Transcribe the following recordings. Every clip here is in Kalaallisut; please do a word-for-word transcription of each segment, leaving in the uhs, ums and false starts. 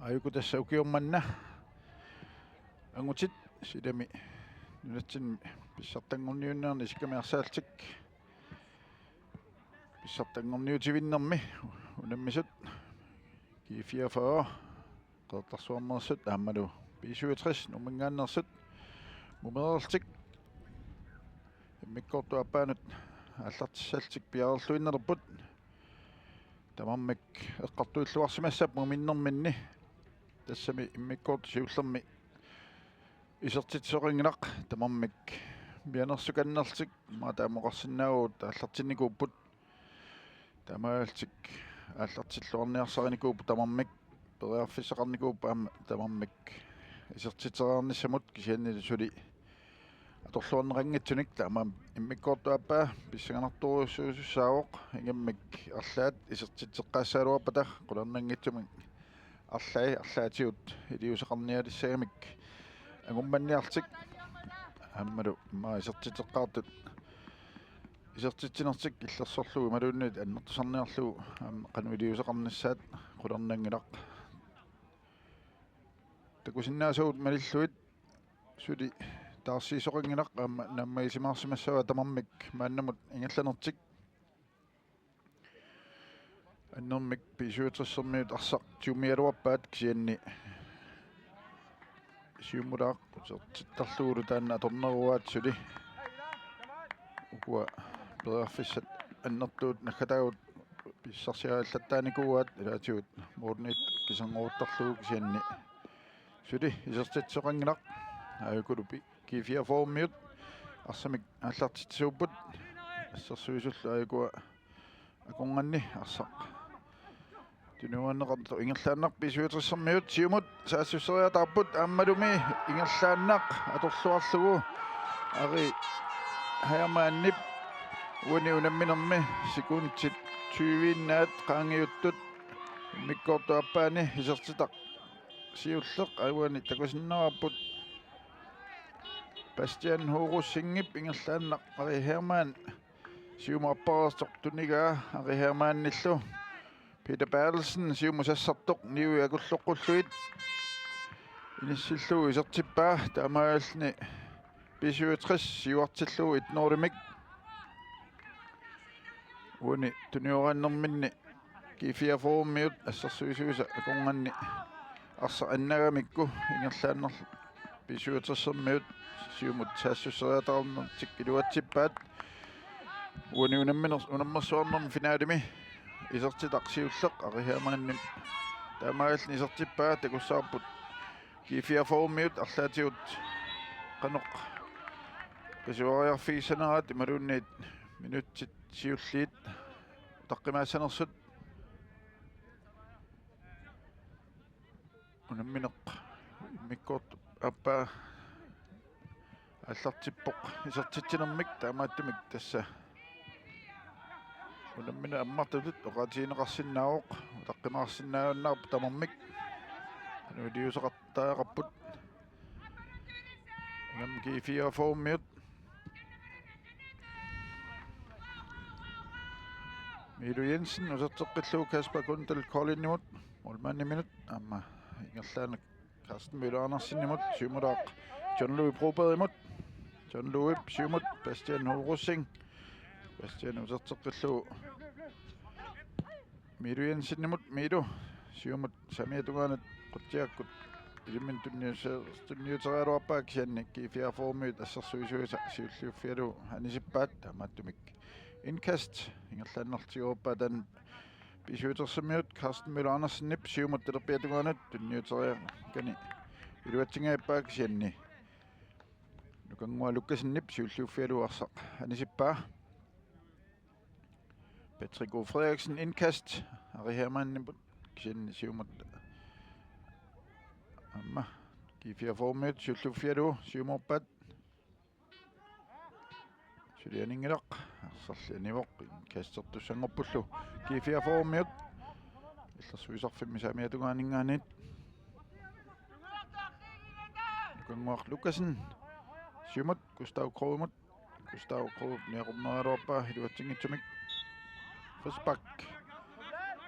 Aajuku tassa ukioq manna angutit silami nunatsinni pissartanngorniunnerini isikkamik arsaaltik pissartanngorniutivinnermi unammisut G fireogfyrre Qeqertarsuarmeersut aammalu B syvogtres Nuumminngaanneersut mumereerlutik immikkoortup aappaanut aallartissallutik piareerluinnalerput. Tamarmik eqqartuilluarsimassapput muminnerminni. Tassami immikkoortut siullermik isertitsisoqanngilaq, tamarmik mianersukannerlutik maani taama oqarsinnaavugut aallartinnikuupput. Taamaalillutik aallartilluarniarsarinikuupput tamarmik, periarfissaqarnikuupput aamma tamarmik isertitseriarnissamut, kisiannili suli atorluarneqanngitsunik. Taamaammat immikkoortup aappaa pissanganartorujussuusussaavoq, ingammik arlaat isertitseqqaassagaluarpata qularnanngitsumik arlai arlaatigut iliuuseqarnialissagamik angummanniarlutik aammalu immaqa isertitseqqaartut isertitsinertik illersorlugu imaluunniit annertusarniarlugu aamma qanoq iliuuseqarnissaat qularnanngilaq. Takusinnaasagut malillugit suli taarsiisoqanngilaq aamma naammagisimaarsimassavaa tamarmik maannamut ingerlanertik. Annermik B syvogtres-ermiut arsaq tigummigaluarpaat, kisianni siumulaaq utertittarlugulu taanna atorneruaat suli. Ukua periarfissat annertuut naggataagut pissarsiariallattaarnikuuaat, ilaatigut målimiit kiserngoruttarlugu, kisianni suli isertitsisoqanngilaq. Aajukulu G fireogfyrre-ermiut arsamik aallartitsisuupput. Assersuisullu aajukua akornanni arsaq tuniugaanneqartoq ingerlaannaq B syvogtres-ermiut siumut saassusseriataarput aammalumi ingerlaannaq atorluarlugu Ari Hermannip uani unamminermi sekundit tyve-innaat qaangiuttut immikkoortup aappaani isertitaq siulleq ajugaani takusinnaavarput. Bastian Horusingip ingerlaannaq Ari Hermann siumut apparersoq tunigaa Ari Hermannillu. Peter Berthelsen siumut sassartoq niui akulloqqullugit inissillugu isertippaa, taamaalilluni B syvogtres siuartillugu et nul-imik. Uani tuniugaannerminni G fireogfyrre-ermiut assersuisuisa akornanni arsaq annagamikku ingerlaannarlu B syvogtres-ermiut siumut saassusseriataarnertik iluatsippaat. Uani unamminer-, unammersuarnermi finaalimi isertitaq siulleq Ari Hermannip taamaalilluni isertippaa, takussavarput G fireogfyrre-ermiut arlaatigut qanoq qisuariarfigissaneraat imaluunniit minutsit siulliit utaqqimaassanersut. Unammineq immikkoortup aappaa aallartippoq isertitsinermik, taamaattumik tassa unammineq ammartutut oqaatigineqarsinnaavoq, utaqqimaarsinnaajunnaarpoq tamarmik. Qanoq iliuuseqartariaqarput. Ingammik G fireogfyrre-ermiut. Miilu Jensen uterteqqillugu Kasper Kundal Koldinimut, målmandiminut, aamma ingerlaannaq Carsten Møller Andersenimut, siumulaaq John Louis Brobergimut. John Louis siumut Bastian Horusing. Bastian uterteqqillugu Miilu Jensenimut, Miilu siumut saamiata tungaanut qutsiakkut ilimmini tunniusse-, tunniuteriaraluarpaa, kisianni G fireogfyrre-ermiut assersuisuisa siulliuffigalugu anisippaat, taamaattumik indkast ingerlaannartigoorpaa taanna B syvogtres-ermiut. Carsten Møller Andersenip siumut talerpiata tungaanut tunniuteriakkani iluatsingajappaa, kisianni Nukannguaq Lukasenip siulliuffigalugu arsaq anisippaa. Patrick O. Frederiksen indkast Ari Hermannimut, kisianni siumut aamma G fireogfyrre-ermiut siulliuffigalugu siumoorpaat. Suli aninngilaq, arsarli anivoq, indkastertussanngorpullu G fireogfyrre-ermiut. Illersuisarfimmi saamiata tungaaninngaanniit. Nukannguaq Lukasen siumut Gustav Krogemut. Gustav Krogep niaqornerugaluarpaa iluatsinngitsumik. Frispark.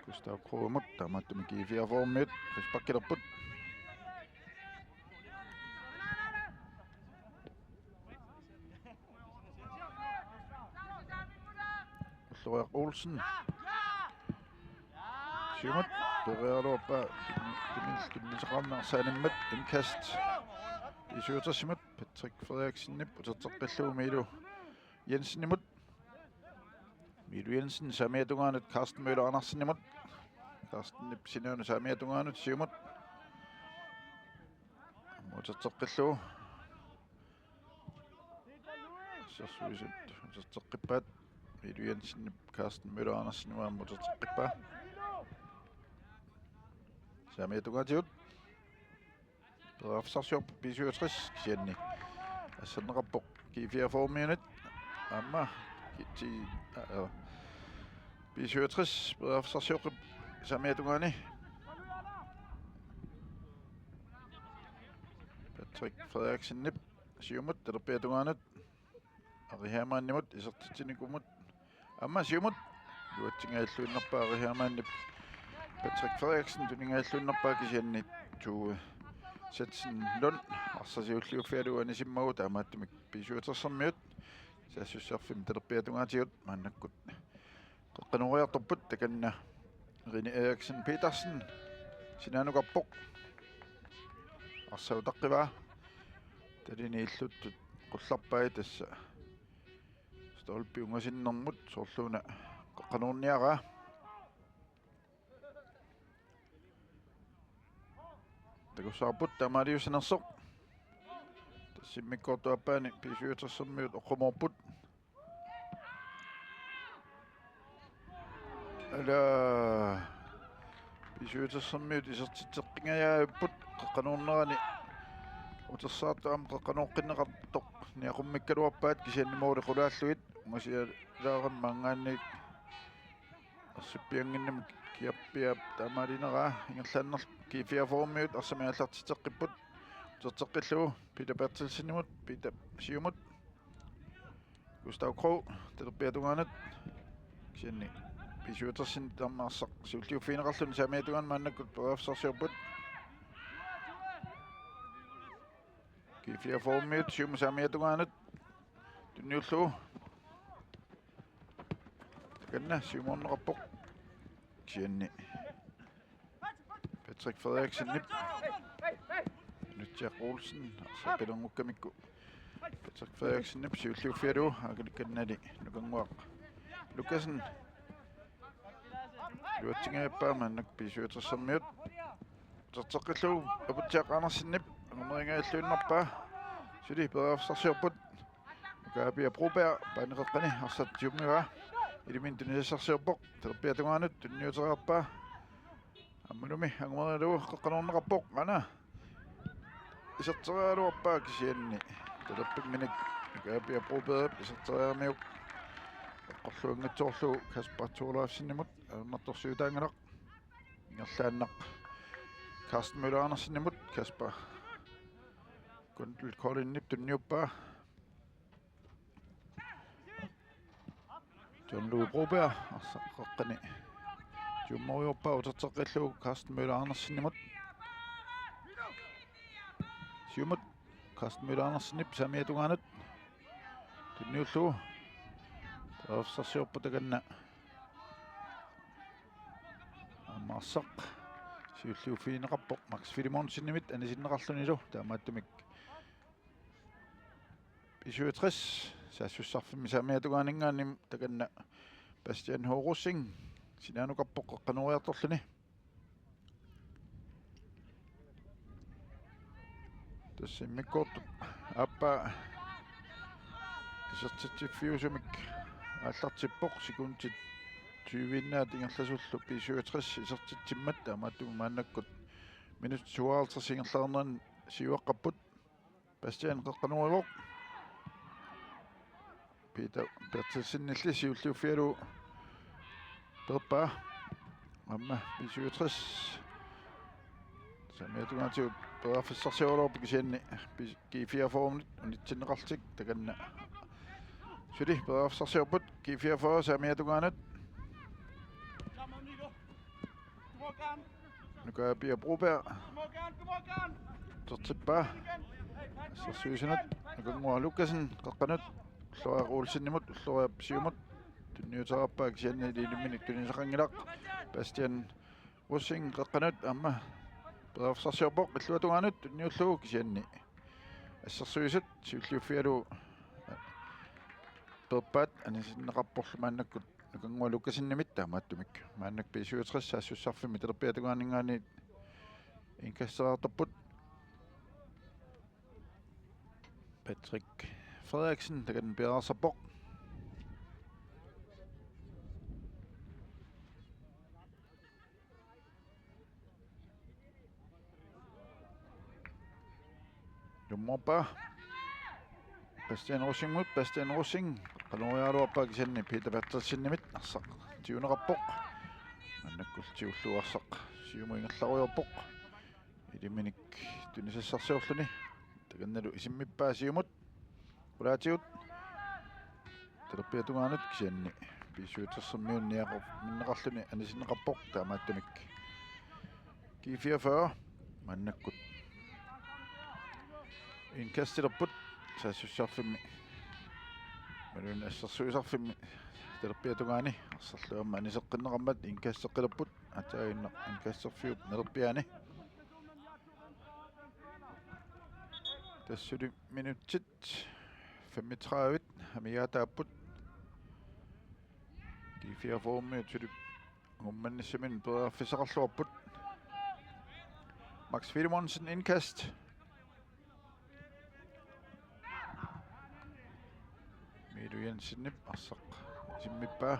Gustav Krogimut, taamaattumik G fireogfyrremiut frisparkilerput. Ulloriaq Olsen. Siumut, periaraluarpaa, tunni-, tunni-, tunniuteqarneq arsaanimmat, indkast. B syvogtresimut, Patrick Frederiksenip uterteqqillugu Miilu Jensenimut. Miilu Jensen saamiata tungaanut Carsten Møller Andersenimut. Carstenip sinaanut saamiata tungaanut siumut. Uterteqqillugu. Assersuisut uterteqqippaat. Miilu Jensenip Carsten Møller Andersenimut aamma uterteqqippaa. Saamiata tungaatigut. Periarfissarsiorput B syvogtres kisianni. Asserneqarpoq G fireogfyrremiunit. Aamma G ti, aa, B syvogtres periarfissarsioqqipput saamiata tungaani. Patrick Frederiksenip siumut talerpiata tungaanut. Ari Hermannimut isertitsinikumut. Aamma siumut. Iluatsingajalluinnarpaa Ari Hermannip. Patrick Frederiksen tuningaajalluinnarpaa kisianni Tue Setsen Lund. Arsaq siulliuffigalugu anisimmagu taamaattumik B syvogtresermiut. Saassussarfimmi talerpiata tungaatigut maannakkut. Qeqqanooriartorput takanna Rene Eriksen Petersen. Sinaanukarpoq. Arsaq utaqqivaa. Talini illuttut qullarpai tassa. Stolpi ungasinnermut soorluuna qeqqanoorniaraa. Takussavarput taamaaliussinersoq. Tassa immikkoortup aappaani B syvogtresermiut oqqumoorput. Ala B syvogtresermiut isertitseqqingajaapput qeqqanoornerani. Utersaartoq aamma qeqqanooqqinneqartoq niaqummikkaluarpaat kisianni mooli qulaallugit. Ungasilaarami maanngaanniit ersippiannginnami kiappiap taamaalineraa ingerlaannarlugu G fireogfyrremiut arsamik aallartitseqqipput. Uterteqqillugu Peter Berthelsenimut, Peter siumut. Gustav Krog, talerpiata tungaanut. Kisianni B syvogtresinit aamma arsaq siulliuffigineqarluni saamiata tungaanut maannakkut periarfissarsiorput. G fireogfyrremiut siumut saamiata tungaanut. Tunniullugu. Takanna siumoorneqarpoq. Kisianni Patrick Frederiksenip. Nutsiaq Olsen, arsaq pilerngukkamikku. Patrick Frederiksenip siulliuffigalugu, aakilikkannali Nukannguaq Lukassen. Iluatsingajappaa maannakkut B syvogtresermiut. Uterteqqillugu Aputsiaq Andersenip, angumeringajalluinnarpaa. Suli periarfissarsiorput. Kaapia Broberg, paaniqeqqani, arsaq tiummivaa. Iliminut tunisassarsiorpoq, talerpiata tungaanut, tunniuteriarpaa. Aammalumi, angumerigalugu, qeqqanoorneqarpoq, aana. Iserteriaraluarpaa kisianni. Talerpimminik, Kaapia Broberg, iserteriaramiuk. Eqqorluanngatsoorlugu, Kasper Thorleifsenimut, ajornartorsiutaanngilaq. Ingerlaannaq, Carsten Møller Andersenimut, Kasper Kundel Kolinip tunniuppaa. John Louis Broberg, arsaq qeqqani. Tiummoriarpaa uterteqqillugu Carsten Møller Andersenimut. Siumut, Carsten Møller Andersenip saamiata tungaanut. Tunniullugu. Periarfissarsiorput takanna. Aamma arsaq. Siulliuffigineqarpoq Max Filemonsenimit anisinneqarlunilu taamaattumik. B syvogtres, saassussarfimmi saamiata tungaaninngaanniit takanna Bastian H. Rosing, sinaanukarpoq qeqqanooriartorluni. Tassa immikkoortup aappaa isertitsiffiusumik aallartippoq sekundit tyveinnaat ingerlasullu B syvogtres isertitsimmat taamaattumik maannakkut minutsit syvoghalvtreds ingerlareernerani siuaqqapput. Bastian qeqqanoorivoq. Peter Berthelsenilli siulliuffigalugu peerpaa. Aamma B syvogtres. Saamiata tungaatigut periarfissarsiorluarpoq kisianni B-, G fireogfyrre unitsinneqarlutik takanna. Suli periarfissarsiorput G fireogfyrre saamiata tungaanut. Nuka Pia Broberg. Tortippa. Assersuisunut. Nukannguaq Lukassen. Qeqqanut. Ulloriaq Olsenimut. Ulloriaq siumut. Tunniuteqarpaa kisianni iliminnik tunisaqanngilaq. Bastian Rosing qeqqanut aamma. Periarfissarsiorpoq illuatungaanut tunniullugu kisianni. Assersuisut siulliuffigalugu. Peerpaat anisinneqarporlu maannakkut. Nukannguaq Lukassenimit taamaattumik. Maannakkut B syvogtres saassussarfimmi talerpiata tungaaninngaanniit indkastereertarput. Patrick Frederiksen takanna piareersarpoq. Ilumoorpaa. Bastian Rosingimut, Bastian Rosing. Qanoriaraluarpaa kisianni Peter Berthelsenimit arsaq tiguneqarpoq. Maannakkullu tigullugu arsaq siumut ingerlarujoorpoq. Iliminnik tunisassarsiorluni. Takannalu isimmippaa siumut. Qulaatigut. Talerpiata tungaanut kisianni. B syvogtresimiunniaqarminneqarluni anisinneqarpoq taamaattumik. G fireogfyrre maannakkut. Indkastilerput saassussarfimmi. Imaluunniit assersuisarfimmi talerpiata tungaani. Arsarlu aamma aniseqqinneqarmat indkasteqqilerput. Ataaginnaq indkasterfiup nerpiaani. Tassuli minutsit femogtredive amigaataapput. G fireogfyrremiut suli angummannissaminnut periarfissaqarluarput. Max Filemonsen indkast. Miilu Jensenip arsaq isimmippaa.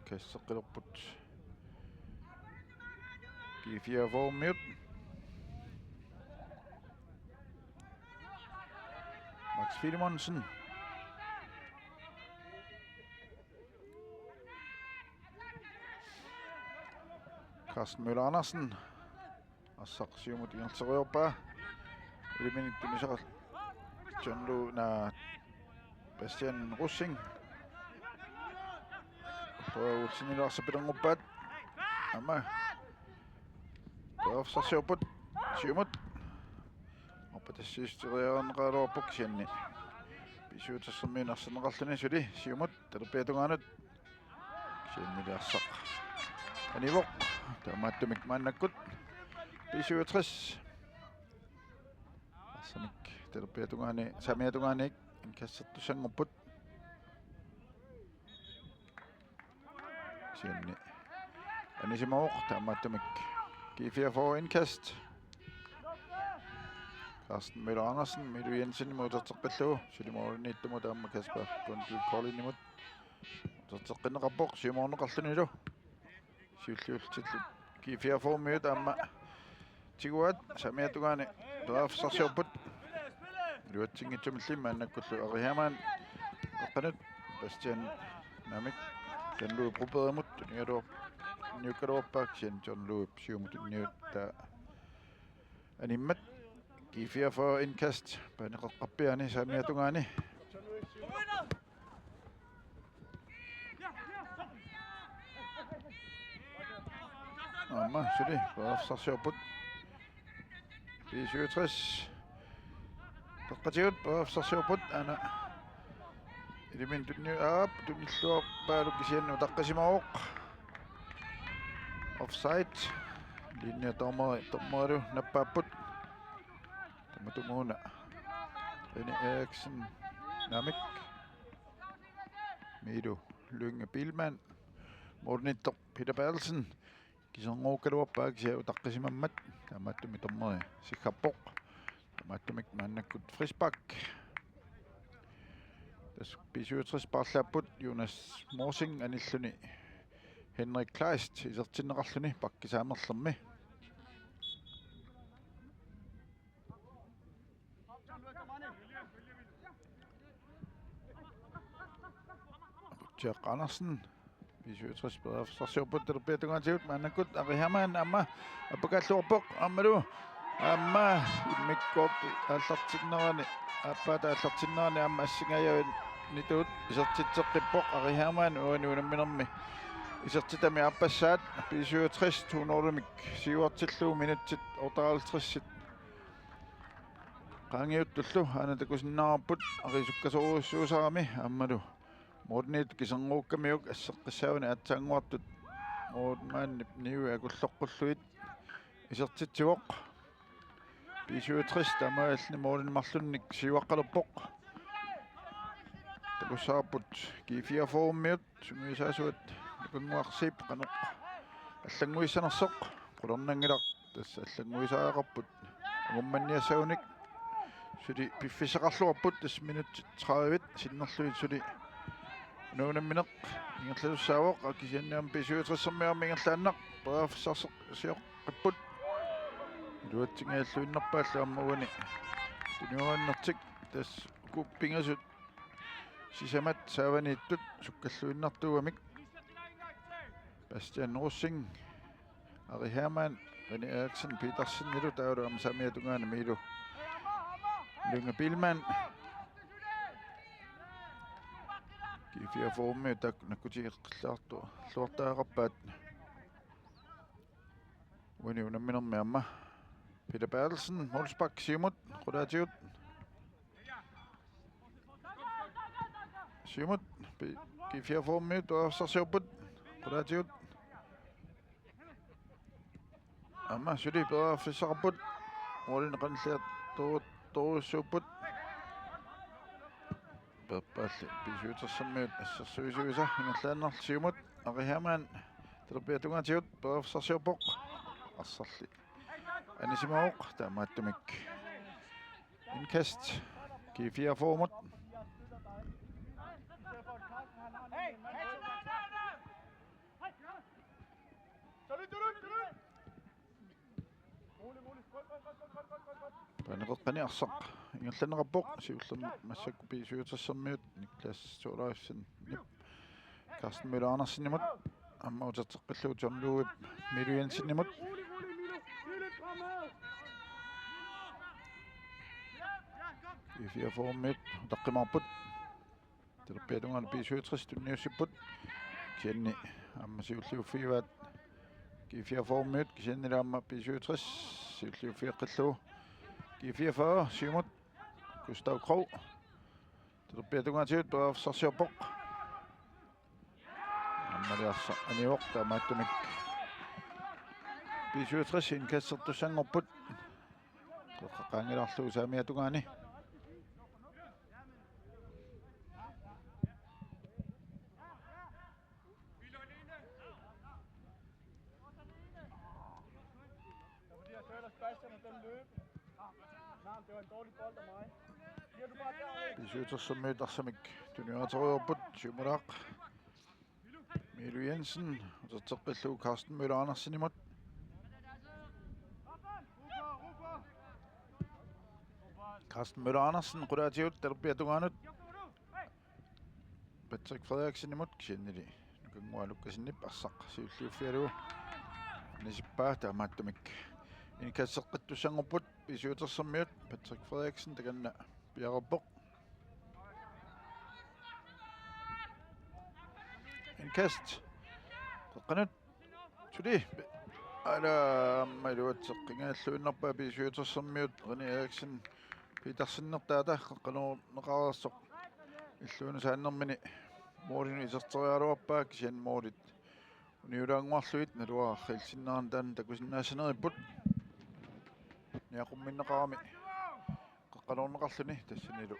Kasseqqilerput. G fireogfyrremiut. Max Filemonsen. Carsten Møller Andersen. Arsaq siumut ingerlarujoorpaa. Iliminnik tunisaqarluni John Lu, naa, Bastian Rosing. Ulloriaq Olsenilu arsaq pilernguppaat. Aamma. Periarfissarsiorput. Siumut. Orpatassiisteriareerneqaraluarpoq kisianni. B syvogtresimiunniit arsaanneqarluni suli. Siumut. Talerpiata tungaanut. Kisiannili arsaq anivoq. Taamaattumik maannakkut B syvogtres. Arsamik talerpiata tungaani, saamiata tungaani indkastertussanngorput. Kisianni anisimavoq, taamaattumik G fireogfyrre indkast. Carsten Møller Andersen, Miilu Jensenimut uterteqqillugu, suli målimiittumut aamma Kasper Kolding Koldingimut uterteqqinneqarpoq, siumoorneqarlunilu. Siulliullutillu G fireogfyrremiut aamma tiguaat, saamiata tungaani periarfissarsiorput. Iluatsinngitsumilli maannakkullu Ari Hermann qeqqanut, Bastian Namik John Louis Brobergimut tunniugaluar-, tunniukkaluarpaa, kisianni John Louis siumut tunniuttaa animmat. G fireogfyrre indkast, paaneqaqqappiani saamiata tungaani. Aamma suli periarfissarsiorput. B syvogtres. Peqqatigut periarfissarsiorput, aana. Iliminnik tunniu-, aap, tunilluarpaalu kisianni utaqqisimavoq. Offside. Linjedommeri, dommerilu nappaapput. Tamatumuuna René Eriksen Namik. Miilu Lynge Biilmann. Målimiittoq Peter Berthelsen. Kisianni kalaarpaa kisianni utaqqisimammat. Taamaattumik dommeri siggarpoq. Taamaattumik maannakkut frispark. Tassa B syvogtres paarlaapput, Jonas Morsing anilluni Henrik Kleist isertinneqarluni pakki saamerlermi. Jack Andersen, B syvogtres periarfissarsiorput talerpiata tungaatigut, maannakkut Ari Hermann aamma appakaalluarpoq, aammalu aamma immikkoortut aallartinnerani, aappaata aallartinnerani aamma assingajavian Nitut isertitseqqippoq Ari Hermann uani unamminermi isertitami aappassaat B syvogtres to nul-imik siuartillugu minutsit otteoghalvtreds qaangiuttullu aana takusinnaavarput Ari sukkasoorujussuusarami aammalu Mortenip kisernuukkamiuk asseqqissaani aatsaannguartut Mortenip niui akulloqqullugit isertitsivoq. B syvogtres taamaalilluni Morten marlunnik siuaqqalerpoq. Takussavarput G fireogfyrre-miut sungiusaasuat Nukannguaq Zeeb qanoq allannguissanersoq, qularnanngilaq tassa allannguisariaqarput angummanniassagunik. Suli piffissaqarluarput tassa minutsit tredive sinnerlugit suli una unammineq ingerlasussaavoq, kisianni aamma B syvogtres-ermiut aamma ingerlaannaq periarfissarsioqqipput. Iluatsinngilluinnarpaallu aamma uani tuniuaannartik tassa uku pingasut sisamat saavaniittut sukkalluinnartuugamik. Bastian Rosing, Ari Hermann, René Eriksen Petersenilu taavalu aamma saamiata tungaani Miilu Lynge Biilmann. G fireogfyrre-miut taakku nakkutigeqqilaartuarluartariaqarpaat. Uani unamminermi aamma Peter Berthelsen, målspark, siumut, qulaatigut. Siumut, P-, G fireogfyrre-miut periarfissarsiorput, qulaatigut. Aamma suli periarfissaqarput, målinik qanilliartorujussuupput. Peerpaalli B syvogtres-ermiut assersuisuisa ingerlaannarlutik, siumut Ari Hermann talerpiata tungaatigut periarfissarsiorpoq. Arsarli anisimavoq, taamaattumik indkast G fireogfyrre-mut. Paneqeqqani arsaq ingerlanneqarpoq, siullermik massakkut B syvogtres-ermiut Niklas Thorleifsenip Carsten Møller Andersenimut, aamma uterteqqillugu John Louip Miilu Jensenimut. G fireogfyrre-miut utaqqimaarput. Talerpiata tungaanut B syvogtres tunniussipput. Kisianni aamma siulliuffigivaat G fireogfyrre-miut, kisiannili aamma B syvogtres siulliuffigeqqillugu. G fireogfyrre, siumut Gustav Krog. Talerpiata tungaatigut periarfissarsiorpoq. Aamma arsaq anivoq, taamaattumik B syvogtres indkastertussanngorput. Qeqqa qaangilaarlugu saamiata tungaani. B syvogtres-ermiut arsamik tuniuteriarput, siumulaaq Miilu Jensen, uterteqqillugu Carsten Møller Andersenimut. Carsten Møller Andersen qulaatigut talerpiata tungaanut. Patrick Frederiksenimut, kisiannili Nukannguaq Lukassenip arsaq siulliuffigalugu anisippaa, taamaattumik indkasteqqittussanngorput B syvogtres-ermiut. Patrick Frederiksen takanna piareerpoq. Indkast. Qeqqanut. Suli. Ala, aamma iluatseqqinngilluinnarpaa B syvogtres-ermiut, René Eriksen Petersenertaata qeqqanoorneqareersoq illuinut saannermini målinut iserteriaraluarpaa, kisianni målit uniulaannguarlugit naluara arriilsinnaanngormat taanna takusinnaassanerput. Niaqumminneqarami qeqqanoorneqarluni, tassanilu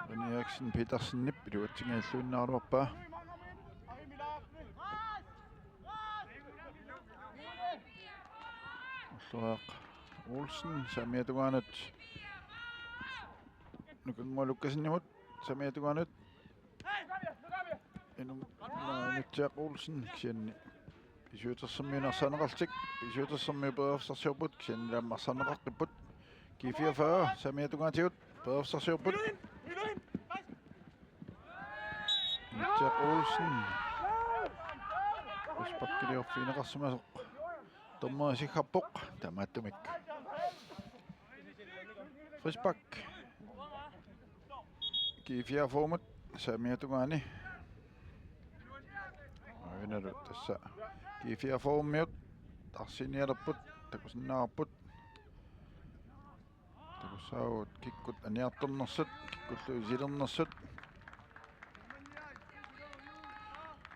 René Eriksen Petersenip iluatsinngilluinnaraluarpaa. Ulluaq Olsen saamiata tungaanut Nukannguaq Lukassenimut, saamiata tungaanut Inum-, Inutsiaq Olsen, kisianni B syvogtres-ermiut arsarneqarlutik, B syvogtres-ermiut periarfissarsiorput, kisianni aamma arsarneqaqqipput. G fireogfyrre saamiata tungaatigut periarfissarsiorput. Inutsiaq Olsen. Frisparkiliorfigineqarsimasoq dommeri isikkoqarpoq, taamaattumik frispark. G G fireogfyrremut saamiata tungaani. Aajuna tassa G fireogfyrremiut taarsiinialerput, takusinnaavarput. Takussaavagut kikkut aniartornersut, kikkullu isilernersut.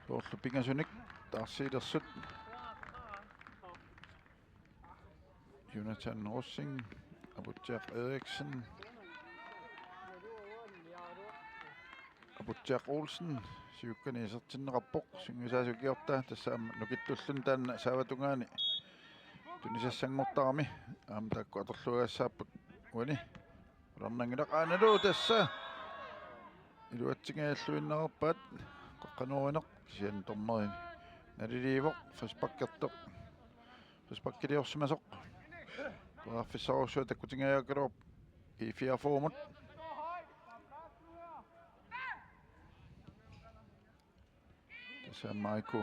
Soorlu pingasunik taarsiilersut. Jonathan Rosing, Aputsiaq Eriksen, Aputsiaq Olsen, siukkani isertinneqarpoq, sungiusaasoq ikiortaa, tassa aamma nukittulluni taanna saavatungaani tunisassanngortarami, aamma taakku atorluagassaapput uani. Ularnanngilaq aanalu tassa. Iluatsinngilluinnarpaat, qaqqanuarineq, kisianni dommeri naliliivoq, frisparkertoq. Frisparkiliorsimasoq. Periarfissarujussuaq takkutinngiagaluarpoq G fireogfyrremut. Tassa aamma Aiku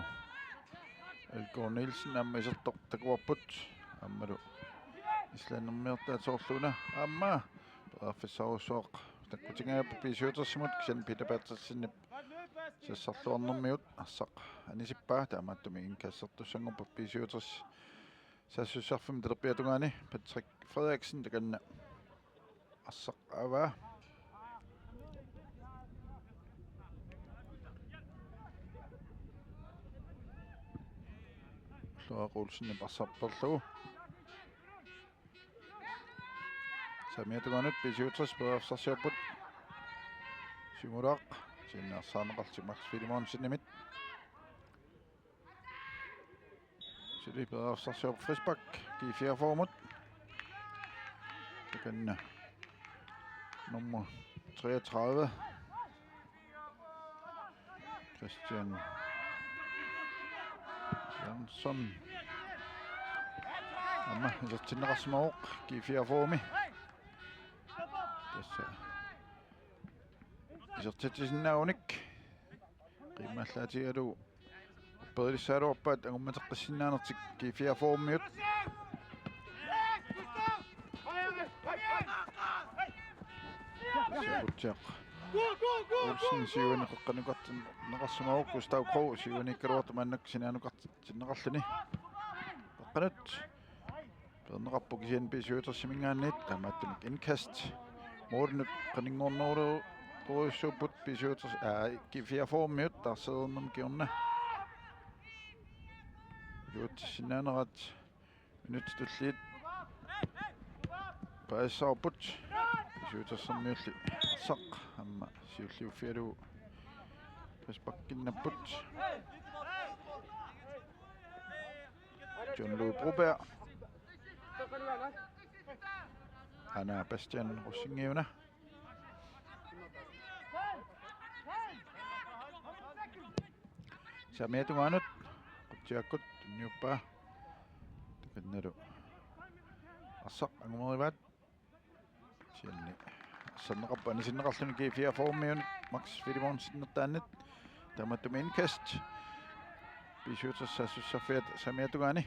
Elgård Nielsen aamma isertoq takuarput. Aammalu islandimiortaat soorluuna. Aamma periarfissarujussuaq takkutinngiapput B syvogtresimut, kisianni Peter Berthelsenip sassarluarnermigut arsaq anisippaa, taamaattumik indkastertussanngorput B syvogtres. Saassussarfimmi talerpiata tungaani Patrick Frederiksen takanna arsaq avaa. Ulluaq Olsenip arsarpiarlugu. Saamiata tungaanut B syvogtres periarfissarsiorput. Siumulaaq, sinnaarsaarneqarlutik Max Filemonsenimit. Suli periarfissarsiorput frispark, G fireogfyrremut. Takanna nummer treogtredive. Christian Jørgensen. Aamma isertinneqarsimavoq G fireogfyrremi. Tassa isertitsisinnaagunik. Qiimmallaatigalugu upperilissagaluarpaat angummateqqissinnaanertik G fireogfyrremiut. Siaputsiaq Olsen siuani qeqqanukartinneqarsimavoq, Gustav Krog siuaniikkaluartoq maannakkut sinaannukartinneqarluni. Qeqqanut peerneqarpoq kisianni B syvogtresiminngaanniit, taamaattumik indkast. Målinut qaninngornerulorujussuupput B syvogtres, aa, G fireogfyrremiut taarsereernermi kingorna. Iluatsissinnaanerat minutsit tulliit paasissavarput. B syvogtresermiulli arsaq aamma siulliuffigalugu frisparkinnapput. John Louis Broberg. Aana Bastian Rosingip una. Saamiata tungaanut Qutsiakkut tunniuppaa. Takannalu arsaq angumerivaat. Kisianni arsarneqarpoq anisinneqarluni G fireogfyrremiunit Max Filemonsenip nertaannit. Taamaattumik indkast. B syvogtres saassussarfiat saamiata tungaani.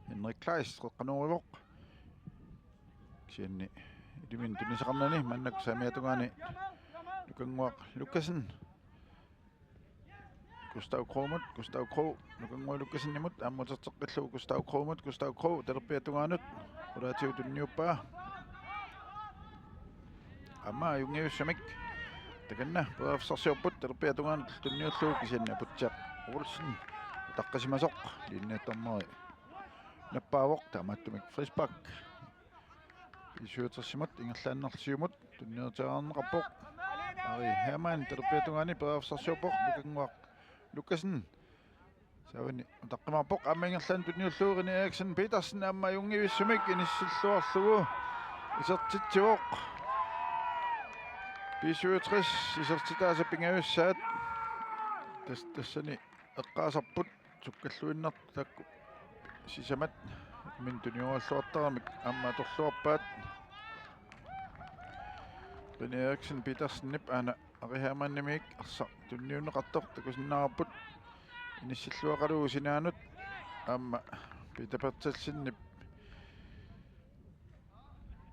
Henrik Kleist qeqqanoorivoq. Kisianni ilumut tunisaqarnani maannakkut saamiata tungaani Nukannguaq Lukassen. Gustav Krogimut, Gustav Krog, Nukannguaq Lukassenimut, aamma uterteqqillugu Gustav Krogimut, Gustav Krog, talerpiata tungaanut, qulaatigut tunniuppaa. Aamma ajunngivissumik. Takanna, periarfissarsiorput, talerpiata tungaanut tunniullugu kisianni Aputsiaq Olsen. Utaqqisimasoq, linjedommeri nappaavoq, taamaattumik frispark. B syvogtresimut ingerlaannarlugu siumut tunniutereerneqarpoq. Ari Hermann talerpiata tungaani periarfissarsiorpoq, Nukannguaq Lukassen. Saavani utaqqimaarpoq, aamma ingerlaannaq tunniullugu René Eriksen Petersen aamma ajunngivissumik inissilluarlugu isertitsivoq. B syvogtres isertitaasa pingajussaat. Tas-, tassani eqqaasarput. Sukkalluinnartut taakku sisamat min tunioraluartaramik aamma atorluarpaat. René Eriksen Petersenip aana Ari Hermannimit arsaq tunniunneqartoq takusinnaavarput. Inissilluaqalugu sinaanut aamma Peter Berthelsenip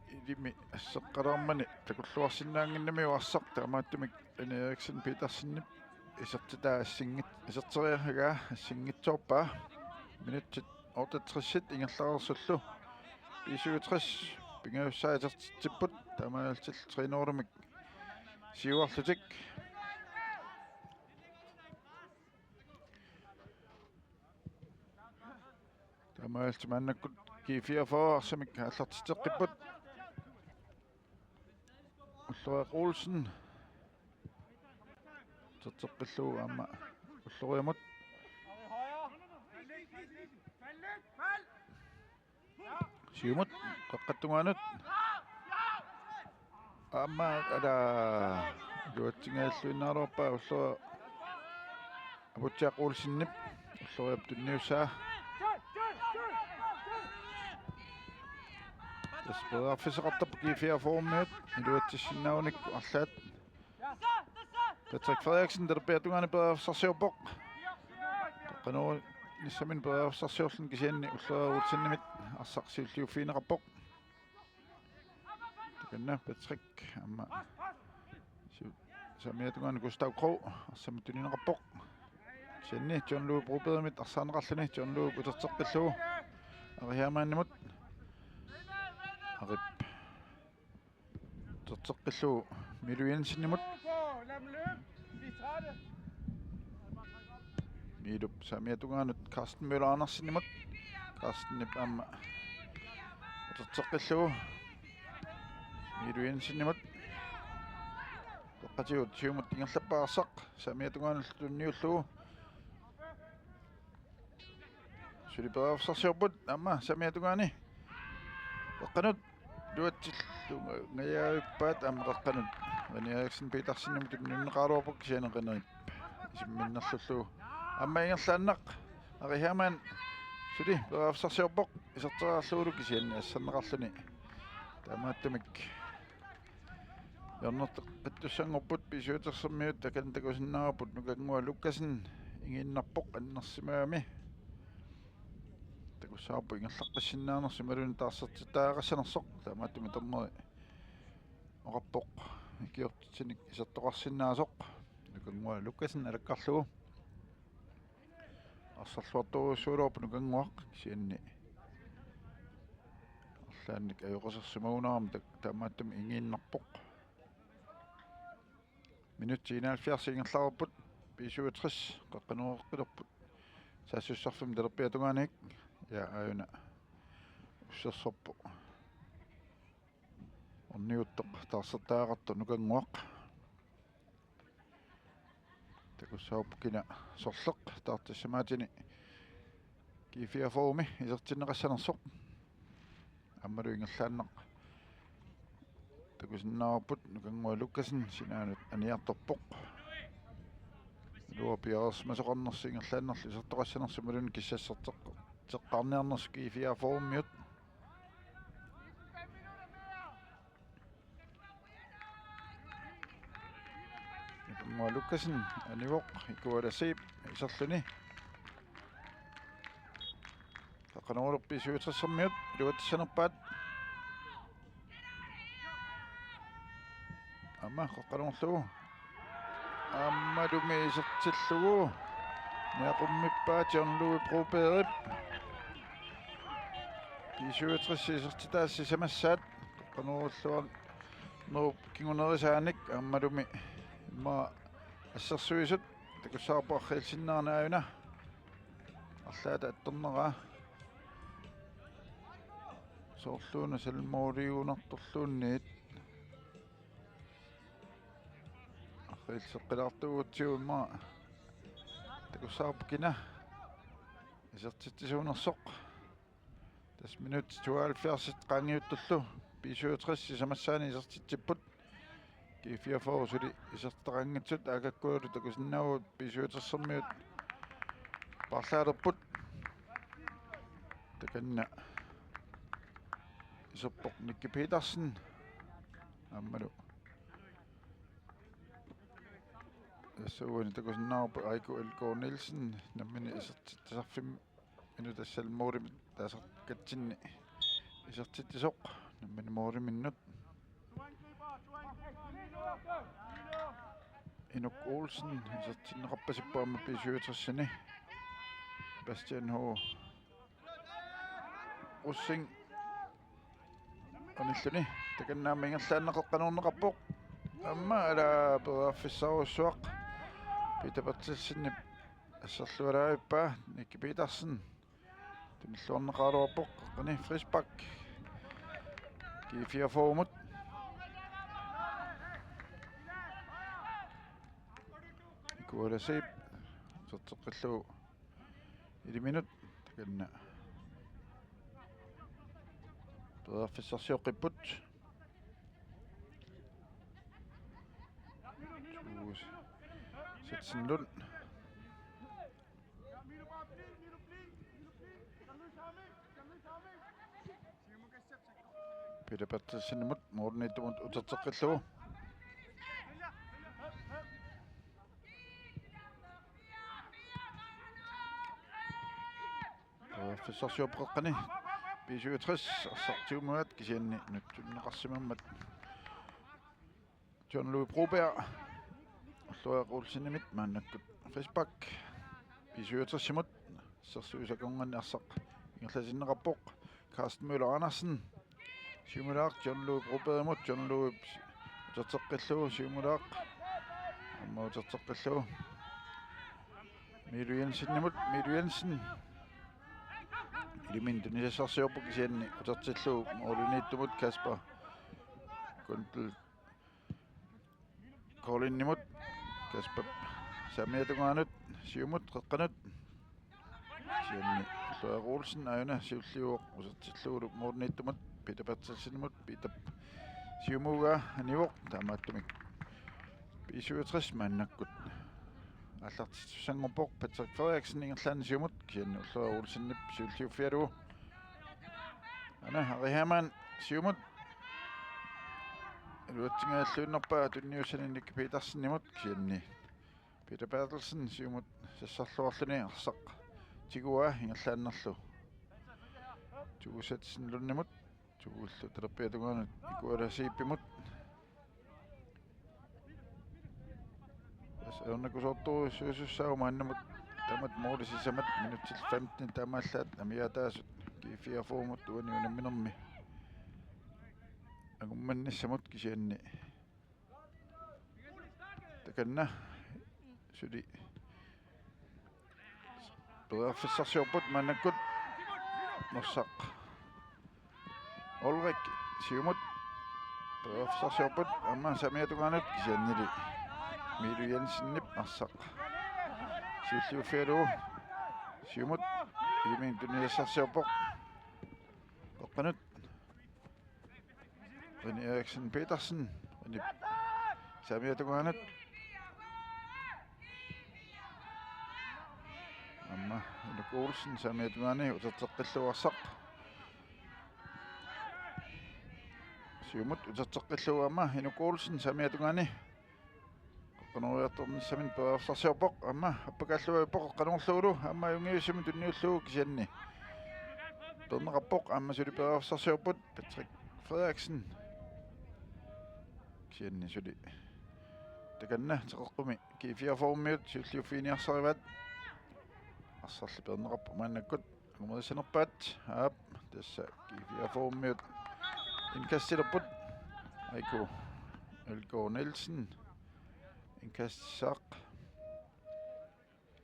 ilimi asseqqalaarmani takulluarsinnaannginnamiuk arsaq, taamaattumik René Eriksen Petersenip isertitaa assinngit-, iserteriaraa assinngitsoorpaa. Minutsit otteogtres ingerlareersullu B syvogtres pingajussaa isertitsipput, taamaalillutik tre nul-imik siuarlutik. Taamaalillutik maannakkut G fireogfyrre arsamik aallartitseqqipput. Ulloriaq Olsen. Iserteqqillugu aamma Ulloriamut. Siumut, qeqqata tungaanut. Aamma, ala, iluatsinngilluinnaraluarpaa Ulloriaq Aputsiaq Olsenip, Ulloriap tunniussaa. Tassa periarfissaqartarput G fireogfyrre-miut, iluatsissinnaagunikku arlaat. Patrick Frederiksen talerpiata tungaani periarfissarsiorpoq. Qeqqanoorunnissaminnut periarfissarsiorluni, kisianni Ulloriaq Olsenimit arsaq siulliuffigineqarpoq. Takanna Patrick aamma siu-, saamiata tungaani Gustav Krog arsamik tunineqarpoq. Kisianni John Louis Brobergimit arsaanneqarluni, John Louis uterteqqillugu Ari Hermannimut. Arip uterteqqillugu Milu Jensenimut. Milup saamiata tungaanut Carsten Møller Andersenimut. Carstenip aamma uterteqqillugu Milu Jensenimut. Qeqqatigut siumut ingerlappaa arsaq, saamiata tungaanullu tunniullugu. Suli periarfissarsiorput aamma saamiata tungaani. Qeqqanut iluatsillungajavippaat aamma qeqqanut. René Eriksen Petersenimut tunniunneqaraluarpoq, kisianni René isimminnerlullugu. Aamma ingerlaannaq Ari Hermann suli periarfissarsiorpoq, iserteriarlugulu, kisianni asserneqarluni. Taamaattumik hjørnerteqqittussanngorput, B syvogtres-ermiut takanna takusinnaavarput, Nukannguaq Lukassen ingiinnarpoq annersimagami. Takussavarput ingerlaqqissinnaanersoq imaluunniit taarsertitaaqqassanersoq, taamaattumik dommeri oqarpoq ikiortitsinik isertoqarsinnaasoq. Nukannguaq Lukassen alakkarlugu. Arsarluartorujussuugaluarpoq Nukannguaq, kisianni arlaannik ajoqersimagunarami ta-, taamaattumik ingiinnarpoq. Minutsit enoghalvfjerds ingerlareerput, B syvogtres qeqqanooreqqilerput saassussarfimmi talerpiata tungaaniit. Ja, aajuna ussersorpoq orniuttoq taarsertariaqartoq Nukannguaq. Takussavarput kina sorleq taartissamaatini G fireogfyrre-mi isertinneqassanersoq. Aammalu ingerlaannaq takusinnaavarput, Nukannguaq Lukassen sinaanut aniartorpoq. Iluaq piareersimasoqarnersoq ingerlaannarlu isertoqassanersoq imaluunniit kissasserteqqaarniarnersoq G fireogfyrre-miut. Nukannguaq Lukassen anivoq, Ikuala Zeeb iserluni. Qeqqanoorulerput B syvogtres-ermiut iluatsissanerpaat. Aamma qeqqanoorlugu. Aammalumi isertillugu. Niaqummippaa John Louis Brobergip. B syvogtres isertitaasut sisamassaat. Qeqqanoorluarnerup kingunerisaanik aammalumi immaqa assersuisut. Takussavarput arriilsinnaanera aajuna. Arlaata attorneraa. Soorluuna selvmåliugunartorluunniit. Arriilseqqilaartuugutsigu immaqa. Takussavarput kina isertitsisuunersoq. Tassa minutsit tooghalvfjerds qaangiuttullu B syvogtres sisamassaani isertitsipput. G fireogfyrre suli isertitaqanngitsut, A G K-lu takusinnaavugut B syvogtres-ermiut paarlaalerput. Takanna iserpoq Nicky Petersen. Aammalu tassa uani takusinnaavarput Aiko L K Nielsen, nammineq isertitsisarfimmi, inuttassat målimut taasartakkatsinni isertitsisoq nammineq måliminnut. Inuk Olsen isertinneqarpasippoq aamma B syvogtresini. Bastian H. Rosing anilluni takanna aamma ingerlaannaq qeqqanoorneqarpoq. Aamma ala periarfissarujussuaq. Peter Berthelsenip asserluaraavippaa Nicky Petersen. Tunilluarneqaraluarpoq qeqqani frispark. G fireogfyrremut. Ikuala Zeeb. Uterteqqillugu iliminut takanna. Periarfissarsioqqipput. Juus. Setsen Lund. Peter Berthelsenimut, målimiittumut uterteqqillugu. Periarfissarsiorpoq qeqqani. B syvogtres arsaq tigumaat kisianni nutsunneqarsimammat. John Louis Broberg. Ulloa Olsenimit maannakkut frispark. B syvogtresimut. Sersuisakongan arsaq ingerlatinneqarpoq. Carsten Møller Andersen. Siumulaaq John Louis Brobergimut, John Louis uterteqqillugu, siumulaaq. Aamma uterteqqillugu. Miilu Jensenimut, Miilu Jensen. Iliminut tunisassarsiorpoq kisianni utertillugu målimiittumut Kasper Kundel Kolinimut. Kasper saamiata tungaanut, siumut, qeqqanut. Kisianni Ulloa Olsen aajuna siulliuvoq utertillugulu målimiittumut Peter Berthelsenimut, Peter siumugaa anivoq, taamaattumik B syvogtres maannakkut aallartittussanngorpoq. Patrick Frederiksen ingerlaannaq siumut, kisianni Ulloa Olsenip siulliuffigalugu. Aana Ari Hermann siumut. Iluatsinngilluinnarpaa tunniussani Nicky Petersenimut, kisianni Peter Berthelsen siumut sassarluarluni arsaq tiguaa ingerlaannarlugu. Juus Setsen Lundimut, Juullu talerpiata tungaanut Ikuala Zeebimut. Tassa ajornakusoortorujussuusussaavoq maannamut taamatut måli sisamat, minutsit femten taamaallaat amigaataasut G fireogfyrremut uani unamminermi angummannissamut, kisianni takanna suli periarfissarsiorput maannakkut. Norsaq Ulrik siumut. Periarfissarsiorput aamma saamiata tungaanut, kisiannili Miilu Jensenip arsaq siulliuffigalugu. Siumut, iliminut tunisassarsiorpoq. Qeqqanut René Eriksen Petersen. René saamiata tungaanut. Aamma Inuk Olsen saamiata tungaani uterteqqillugu arsaq. Siumut uterteqqillugu aamma Inuk Olsen saamiata tungaani. Qeqqanoriartornissaminut periarfissarsiorpoq, aamma appakaalluarpoq qeqqanoorlugulu, aamma ajunngivissumik tunniullugu, kisianni peerneqarpoq, aamma suli periarfissarsiorput Patrick Frederiksen. Kisianni suli takanna teqeqqumi G fireogfyrremiut siulliuffiginiarsarivaat. Arsarli peerneqarpoq maannakkut. Angumerisanerpaat, aap, tassa G fireogfyrremiut indkastilerput. Aiko L K Nielsen indkastissaaq.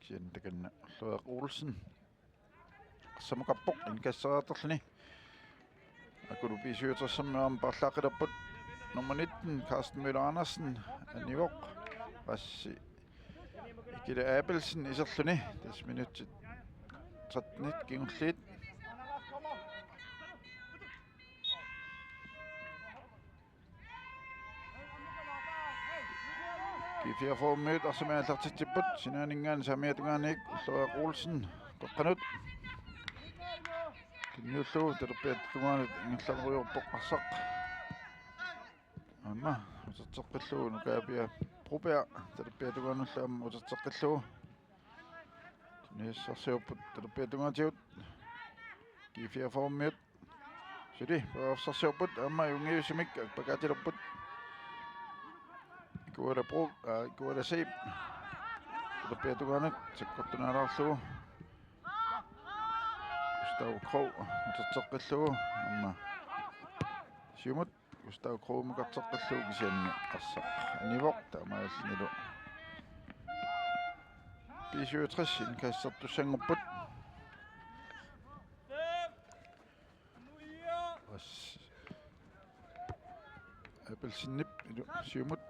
Kisianni takanna Ulrik Olsen arsamukappoq indkastisseriartorluni. Akulu B syvogtresermiut aamma paarlaaqqilerput. Nummer nitten, Carsten Møller Andersen, anivoq. Passi Ikile Abelsen iserluni. Tassa minutsit trettenit kingulliit. G fireogfyrremiut arsamik aallartitsipput, sinaaninngaanniit saamiata tungaaniit Ulrik Olsen qeqqanut. Tunniullugu talerpiata tungaanut ingerlanerujoorpoq arsaq. Aamma uterteqqillugu Nukaapia Broberg talerpiata tungaanullu aamma uterteqqillugu. Tunisassarsiorput talerpiata tungaatigut. G fireogfyrremiut. Suli periarfissarsiorput, aamma ajunngivissumik akpakaatilerput. Ikuala Bro, aa, Ikuala Zeeb. Uterpiatungaanut sakkortunaalaarlugu. Gustav Krog uterteqqillugu, aamma siumut Gustav Krogimut uterteqqillugu, kisianni arsaq anivoq, taamaalillunilu B syvogtres indkastertussanngorput. As-, Abelsenip ilu siumut.